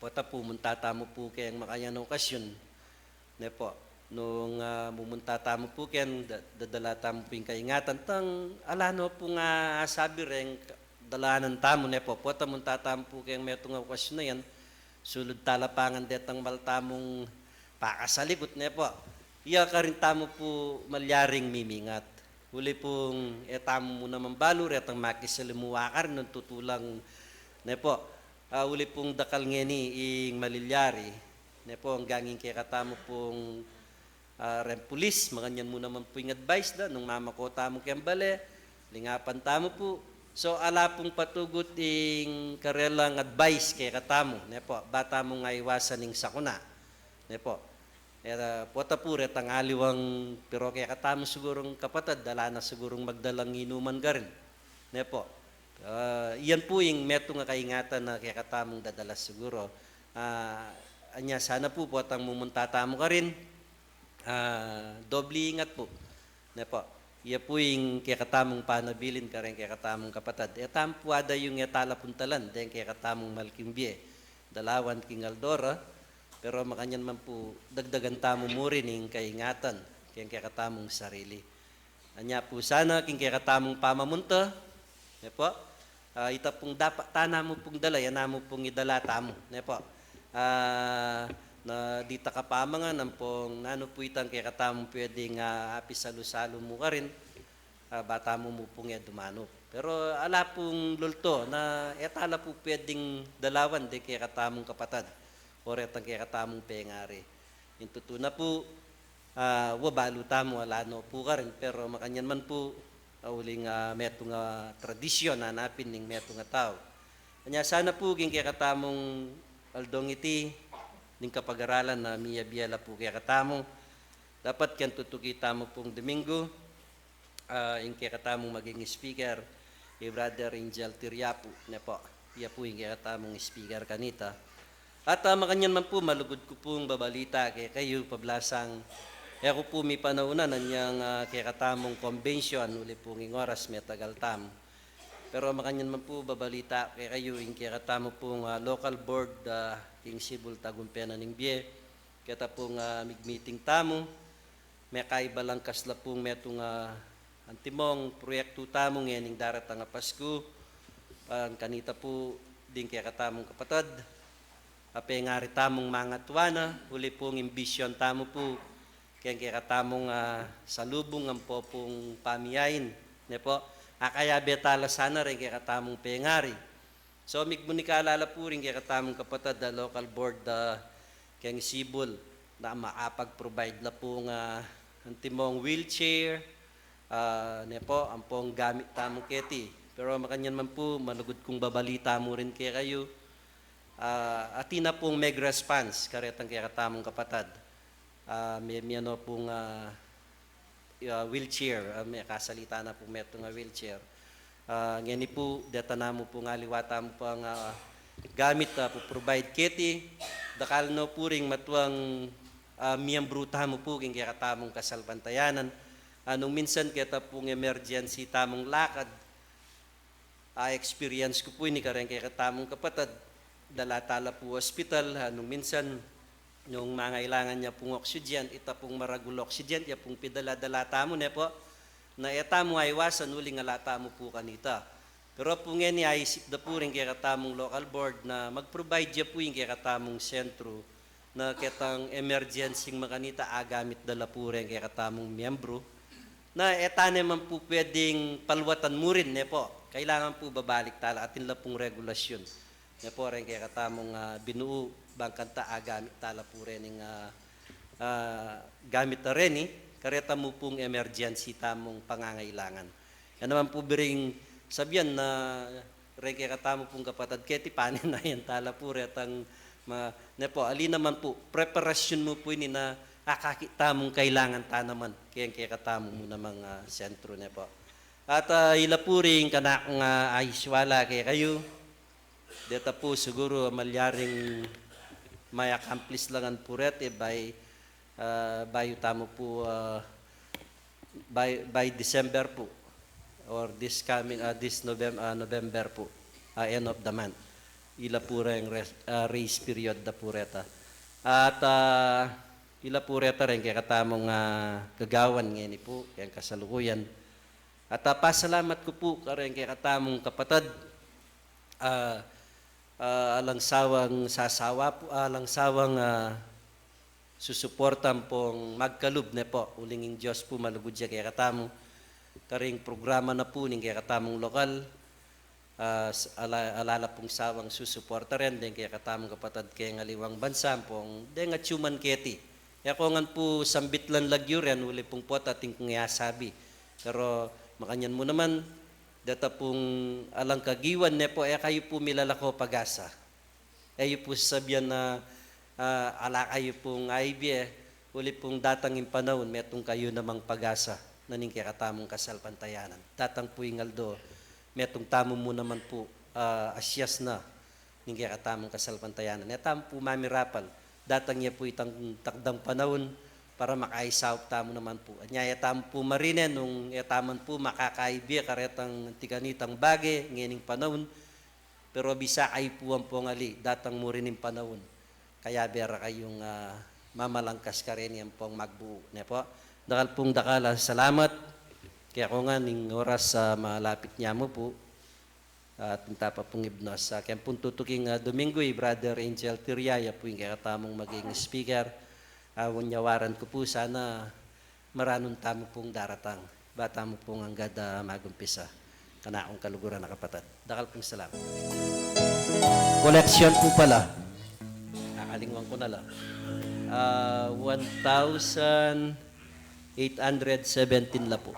Pota pumunta tamu pu keng makanyan a okasyun, ne pu. Nung, ah, mumunta tamu pu keng da-, dadala tamu pu ing kaingatan, tang ala no pung asabi reng dalanan tamu, ne pu. Pota munta tamu pu keng metung a okasyun a yan, sulud talapangan detang mal tamung pakasalikut, ne pu. Iya karin tamu pu malyaring mimingat. Uli pung e tamu mu naman balu retang makisalimuwa karin nung tutulang, ne pu. Ah, uli pung dakal ngeni ing malilyari, ne pu, anggang ing kekatamu pung, ah, reng pulis, makanyan mu naman pu ing advice da, nung mamako tamu keng bale, lingapan tamu pu. So, ala pung patugut ing karelang advice kekatamu, ne pu, ba tamung aiwasan ing sakuna, ne pu. E, pota pu retang aliwang, pero kekatamu sigurung kapatad, ala na sigurung magdalang inuman karin, ne pu. Ah, iyan pu ing metung a kaingatan a kekatamung dadala siguru. Ah, anya sana pu, potang mumunta tamu karin, ah, dobli ingat pu, ne pu. Iya pu ing kekatamung panabilin kareng kekatamung kapatad. E tamu pu adayung e talapuntalan deng kekatamung mal king bie, dalawan king aldo ra, pero makanyan man pu, dagdagan tamu mu rin ing kaingatan keng kekatamung sarili. Anya pu sana king kekatamung pamamunta, ne pu. Ah, ita pung dapat tana mu pung dala, yan na mu pung idala tamu, ne pu. Ah, na di ta kapamangan ampong nanu pu itang kekatamung pwedeng, ah, apisalu-salu mu karin, ah, ba tamu mu pung e dumanup. Pero ala pung lulto na e tala pu pwedeng dalawan deng kekatamung kapatad o retang kekatamung pengari. Ing tutu na pu, ah, wa, balu tamu, ala no pu karin, pero makanyan man pu, ah, uling, ah, metung a tradisyon a napin ning metung a tau. Anya sana pu, king kekatamung aldong iti, ning kapag-aralan a miyabie la pu kekatamu, dapat keng tutuki tamu pung Domingo, ah, ing kekatamung maging speaker, i Brother Angel Tiriapu, ne pu. Iya pu ing kekatamung speaker kanita. At, ah, makanyan man pu, malugud ku pung babalita kekayu, pablasang e ku pu mipanaunan anyang, ah, kekatamung convention, uli pung ing oras metagal tamu. Pero makanyan man pu, babalita kekayu, ing kekatamu pung, ah, local board, ah, king Sibul Tagumpe na ning Bie, keta pung, ah, mig-meeting tamu, mekaiba lang kasla pung metung a antimong proyektu tamu ngening daratang a Pasku. Pan kanita pu ding kekatamung kapatad, a pengari tamung mangatua na, uli pung ing bisyon tamu pu keng kekatamung, ah, salubung ampo pung pamiyain, ne pu. Akayabe tala sana reng kekatamung pengari. So, migmunikalala pu ring kekatamung kapatad a local board, ah, keng Sibul, na makapag-provide la pung, ah, antimong wheelchair, ah, ne pu, ampong gamit tamu keti. Pero makanyan man pu, malugud kung babalita mu rin kekayu. Ah, atin na pung meg-response karetang kekatamung kapatad. Ah, me-, miyano pung, ah, ah, wheelchair, ah, me-, kasalita na pung metung a wheelchair. Ah, ngeni pu, deta namu pung aliwa tamu pung, ah, gamit, ah, pu-provide keti, dakal no pu ring matuang, ah, miyembru tamu pu king kekatamung kasalpantayanan. Ah, nung minsan keta pung emergency tamung lakad, ah, experience ku pu ini kareng kekatamung kapatad, dala tala pu hospital, ah, nung minsan, nung mangailangan ya pung oxygen, ita pung maragul oxygen, ya pung pidala-dala tamu, ne pu, na e tamu aiwasan uling ala tamu pu kanita. Pero pu ngeni aisip da pu ring kekatamung local board na mag-provide ya pu ing kekatamung sentru, na ketang emergency makanita agamit da la pu reng kekatamung miyembru. Na e ta ne man pu pwedeng paluatan mu rin, ne pu. Kailangan pu babalik tala, atin la pung regulasyun. Ne po, reng kekatamung, ah, binuu, bang kanita agamit tala pu rening, ah, ah, gamit a reni, kareta mu pung emergency tamung pangangailangan. Yan naman pu biring sabian na reng kekatamu pung kapatad keti, paninayan tala pu retang ma-, ne po, ali naman pu, preparasyun mu pu ini na akakit tamung kailangan ta naman, keng kekatamu mu namang, ah, sentru, ne po. At, ah, ila pu ring kanakung, ah, aiswala kekayu, deta pu siguru malyaring mai-accomplish la ngan pu reti by, ah, bayu tamu pu, ah, by, by December pu, or this coming, ah, this Novem-, ah, November pu, ah, end of the month. Ila pu reng res-, ah, race period da pu reta. At, ah, ila pu reta reng kekatamung, ah, gagawan ngeni pu, keng kasalukuyan. At, ah, pasalamat ku pu kareng kekatamung kapatad, ah, ah, alang sawang sasawa pu, alang sawang, ah, susuporta ampong magkalub, ne po, uling ing Dios pu malugud ya kekatamu. Karing programa na pu ning kekatamung lokal, ah, s-, ala, ala la pung sawang susuporta ren deng kekatamung kapatad keng aliwang bansa ampong deng atyu man keti. E ko ngan pu sambit lan lagyu ren, uli pung pota atin kung e asabi. Pero makanyan mu naman, deta pung alang kagiwan, ne po, e kayu pu milalako pag-asa. E yu pu sasabian na, ah, ala kayu pung aibie, uli pung datang ing panaun, metung kayu namang pag-asa na ning kekatamung kasalpantayanan. Datang pu ing aldo, metung tamu mu naman pu, ah, asyas na ning kekatamung kasalpantayanan. E tamu pu mamirapal, datang ya pu itang takdang panaun para makaisaup tamu naman pu. Anya e tamu pu marine nung e tamu man pu makakaibie karetang anti kanitang bage ngening panaun, pero bisa kayu pu ampong ali, datang mu rin ing panaun, kayabe ra kayung, ah, mamalangkas kareni ampong magbuu, ne po. Dakal pung dakal a salamat. Kaya ko nga ning oras a malapit nya mu pu, at inta pa pung ibnos, ah, keng pung tutuking, ah, Domingo, i Brother Angel Tiria, ya pu ing kekatamung maging speaker. Ah, unyawaran ku pu, sana maranun tamu pung daratang, ba tamu pung anggad a magumpisa. Kanakung kaluguran a kapatad, dakal pung salamat. Collection pu pala. Kakalingwan ku na la. Ah, one thousand eight hundred seventeen la pu.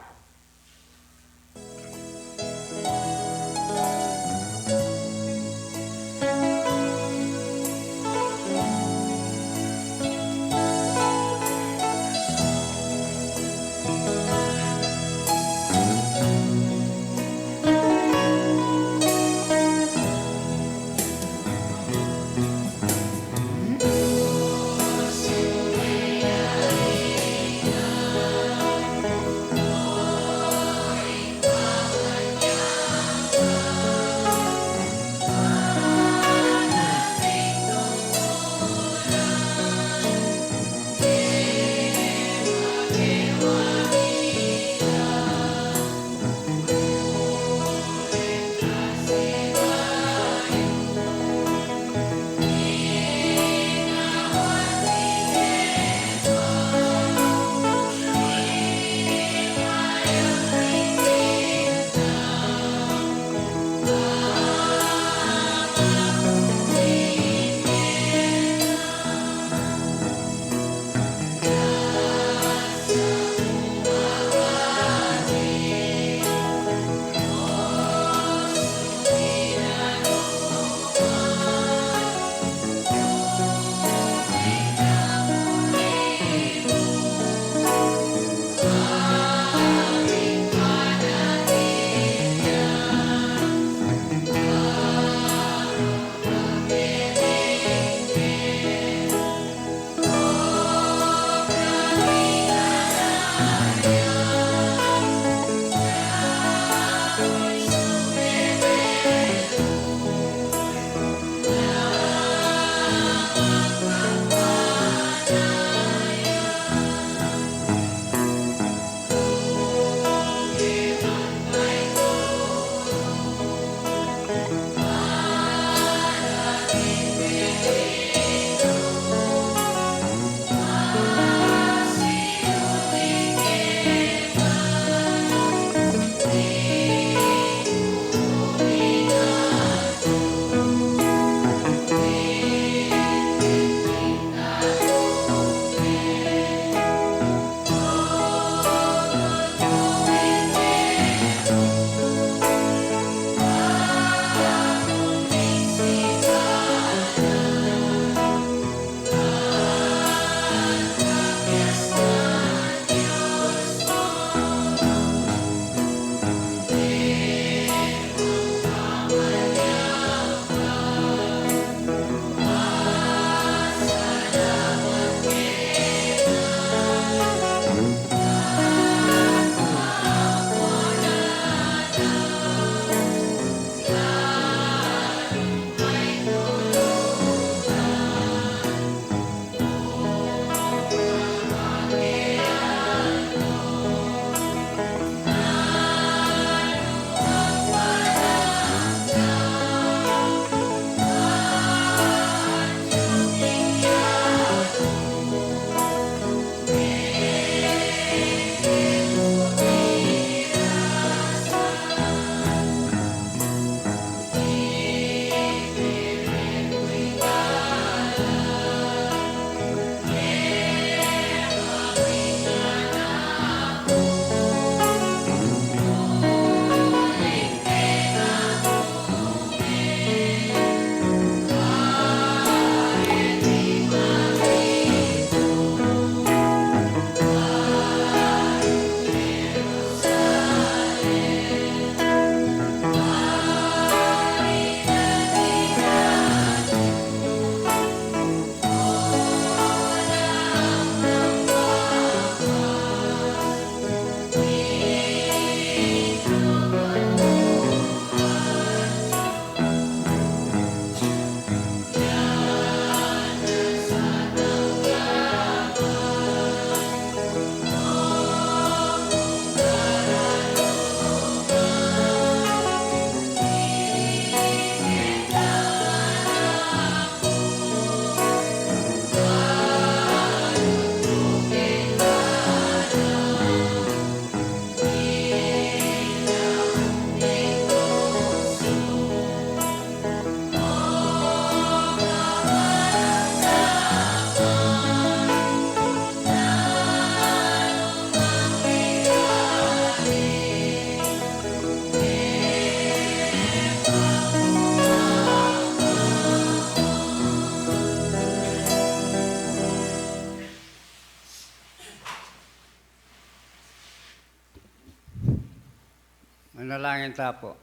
Manalangin ta pu.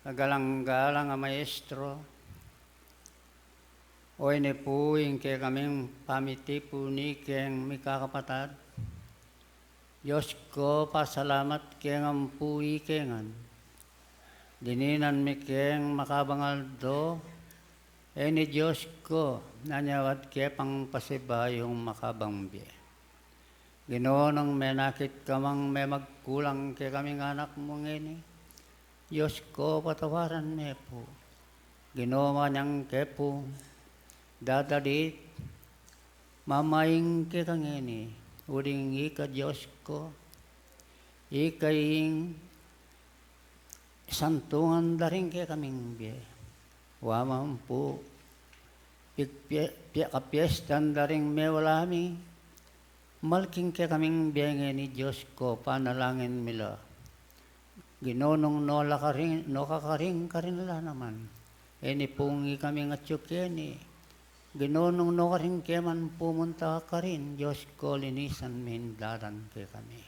Kagalang-galang a Maestro, o ini pu ing kekaming pamitipun keng mikakapatad. Dios ku, pasalamat keng ampu ike ngan. Dininan mi keng makabang aldo, e ni Dios ku, nanyawad ke pang pasibayung makabang bie. Ginu, nung menakit ka mang memagkulang kekaming anak mu ngeni, Dios ku, patawaran me pu. Ginu, makanyang ke pu, dadalit, mamaing keka ngeni, uling ika Dios ku, ika ing santungan da ring kekaming bie. Wa man pu, pig-, pie-, pie-, kapiestan da ring mewala mi, mal king kekaming bie ngeni Dios ku, panalangin mi la. Ginu, nung nola karin, noka karin, karin la naman. E ni pung ikaming atyu keni. Ginu, nung nokarin ke man pumunta karin, Dios ku, linisan me ing dalan kekami.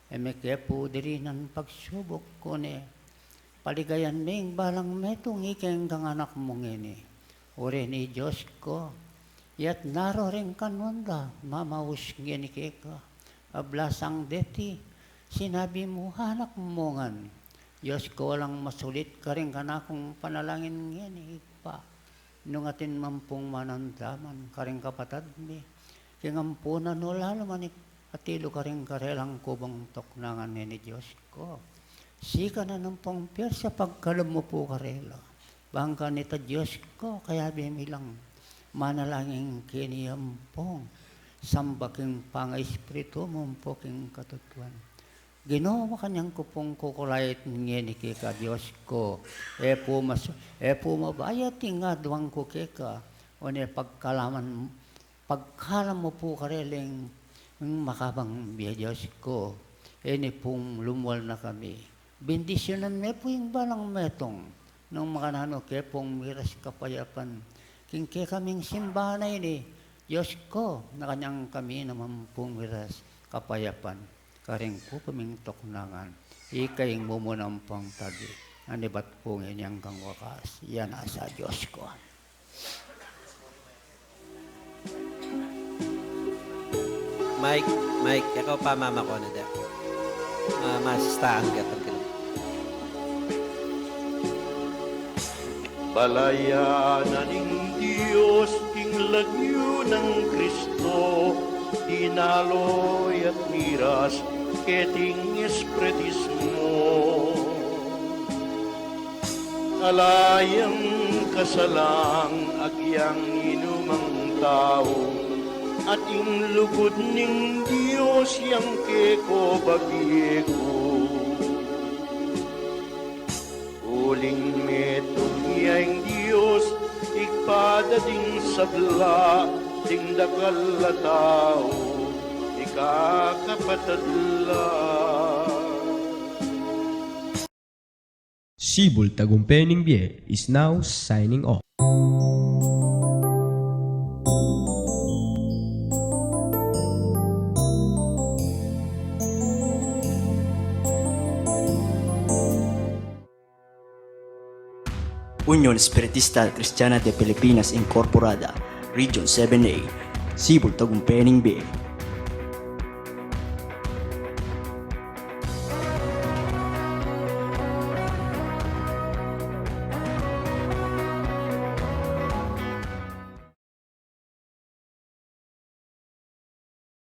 E me ke pu dirinan pagsubuk, kuni paligayan me ing balang metung ikeng anak mu ngeni. Uri ni Dios ku, iyatas na ro ring kanwan da, mamaus ngeni keka. Abala sang deti, sinabi mu, anak mu ngan. Dios ku, alang masulit karing kanakung panalangin ngeni, Ibpa. Nung atin man pung manandaman karing kapatad mi, king ampunan, o lalu man atilu karing karelang kubung tuknangan, e ni Dios ku, sikanan ampong piersa pagkalub mu pu karela. Bang kanita Dios ku, kayabe mi lang manalangin keni ampong samba king pangaespiritu mu ampo king katutuan. Ginu, makanyan ku pung kukulait ngeni keka Dios ku. E pu mas-, e pu mabayat ing aduan ku keka, o ne pagkalaman, pagkalam mu pu karela ing makabang bie Dios ku. E ni pung lumual na kami. Bendisyunan me pu ing balang metung. Nung makananu ke pung miras kapayapan king kekaming simbahan a ini, Dios ku, makanyan kami naman pung miras kapayapan karing kukuming tuknangan. Ika ing mumuna ampong tabi, anibat pung inyang kang wakas. Iya na sa Dios ku. Mike, Mike, ikaw pa, mama ko na da. Ma-, masistahan ka pag-, Balayan na ning Dios king lagyu nang Kristo, dinaloy at miras keting espretismo. Ala yang kasalang agyang inumang tau, at ing lugud ning Dios yang keko babie ku. Uling metung ya ing Dios, Ibpa da ding sabla, ding dakal a tau, ikakapatad la. Sibul Tagumpe ning Bie is now signing off. Union Espiritista Cristiana de Pilipinas Incorporada, Region seven A, Sibul Tagumpe ning Bie.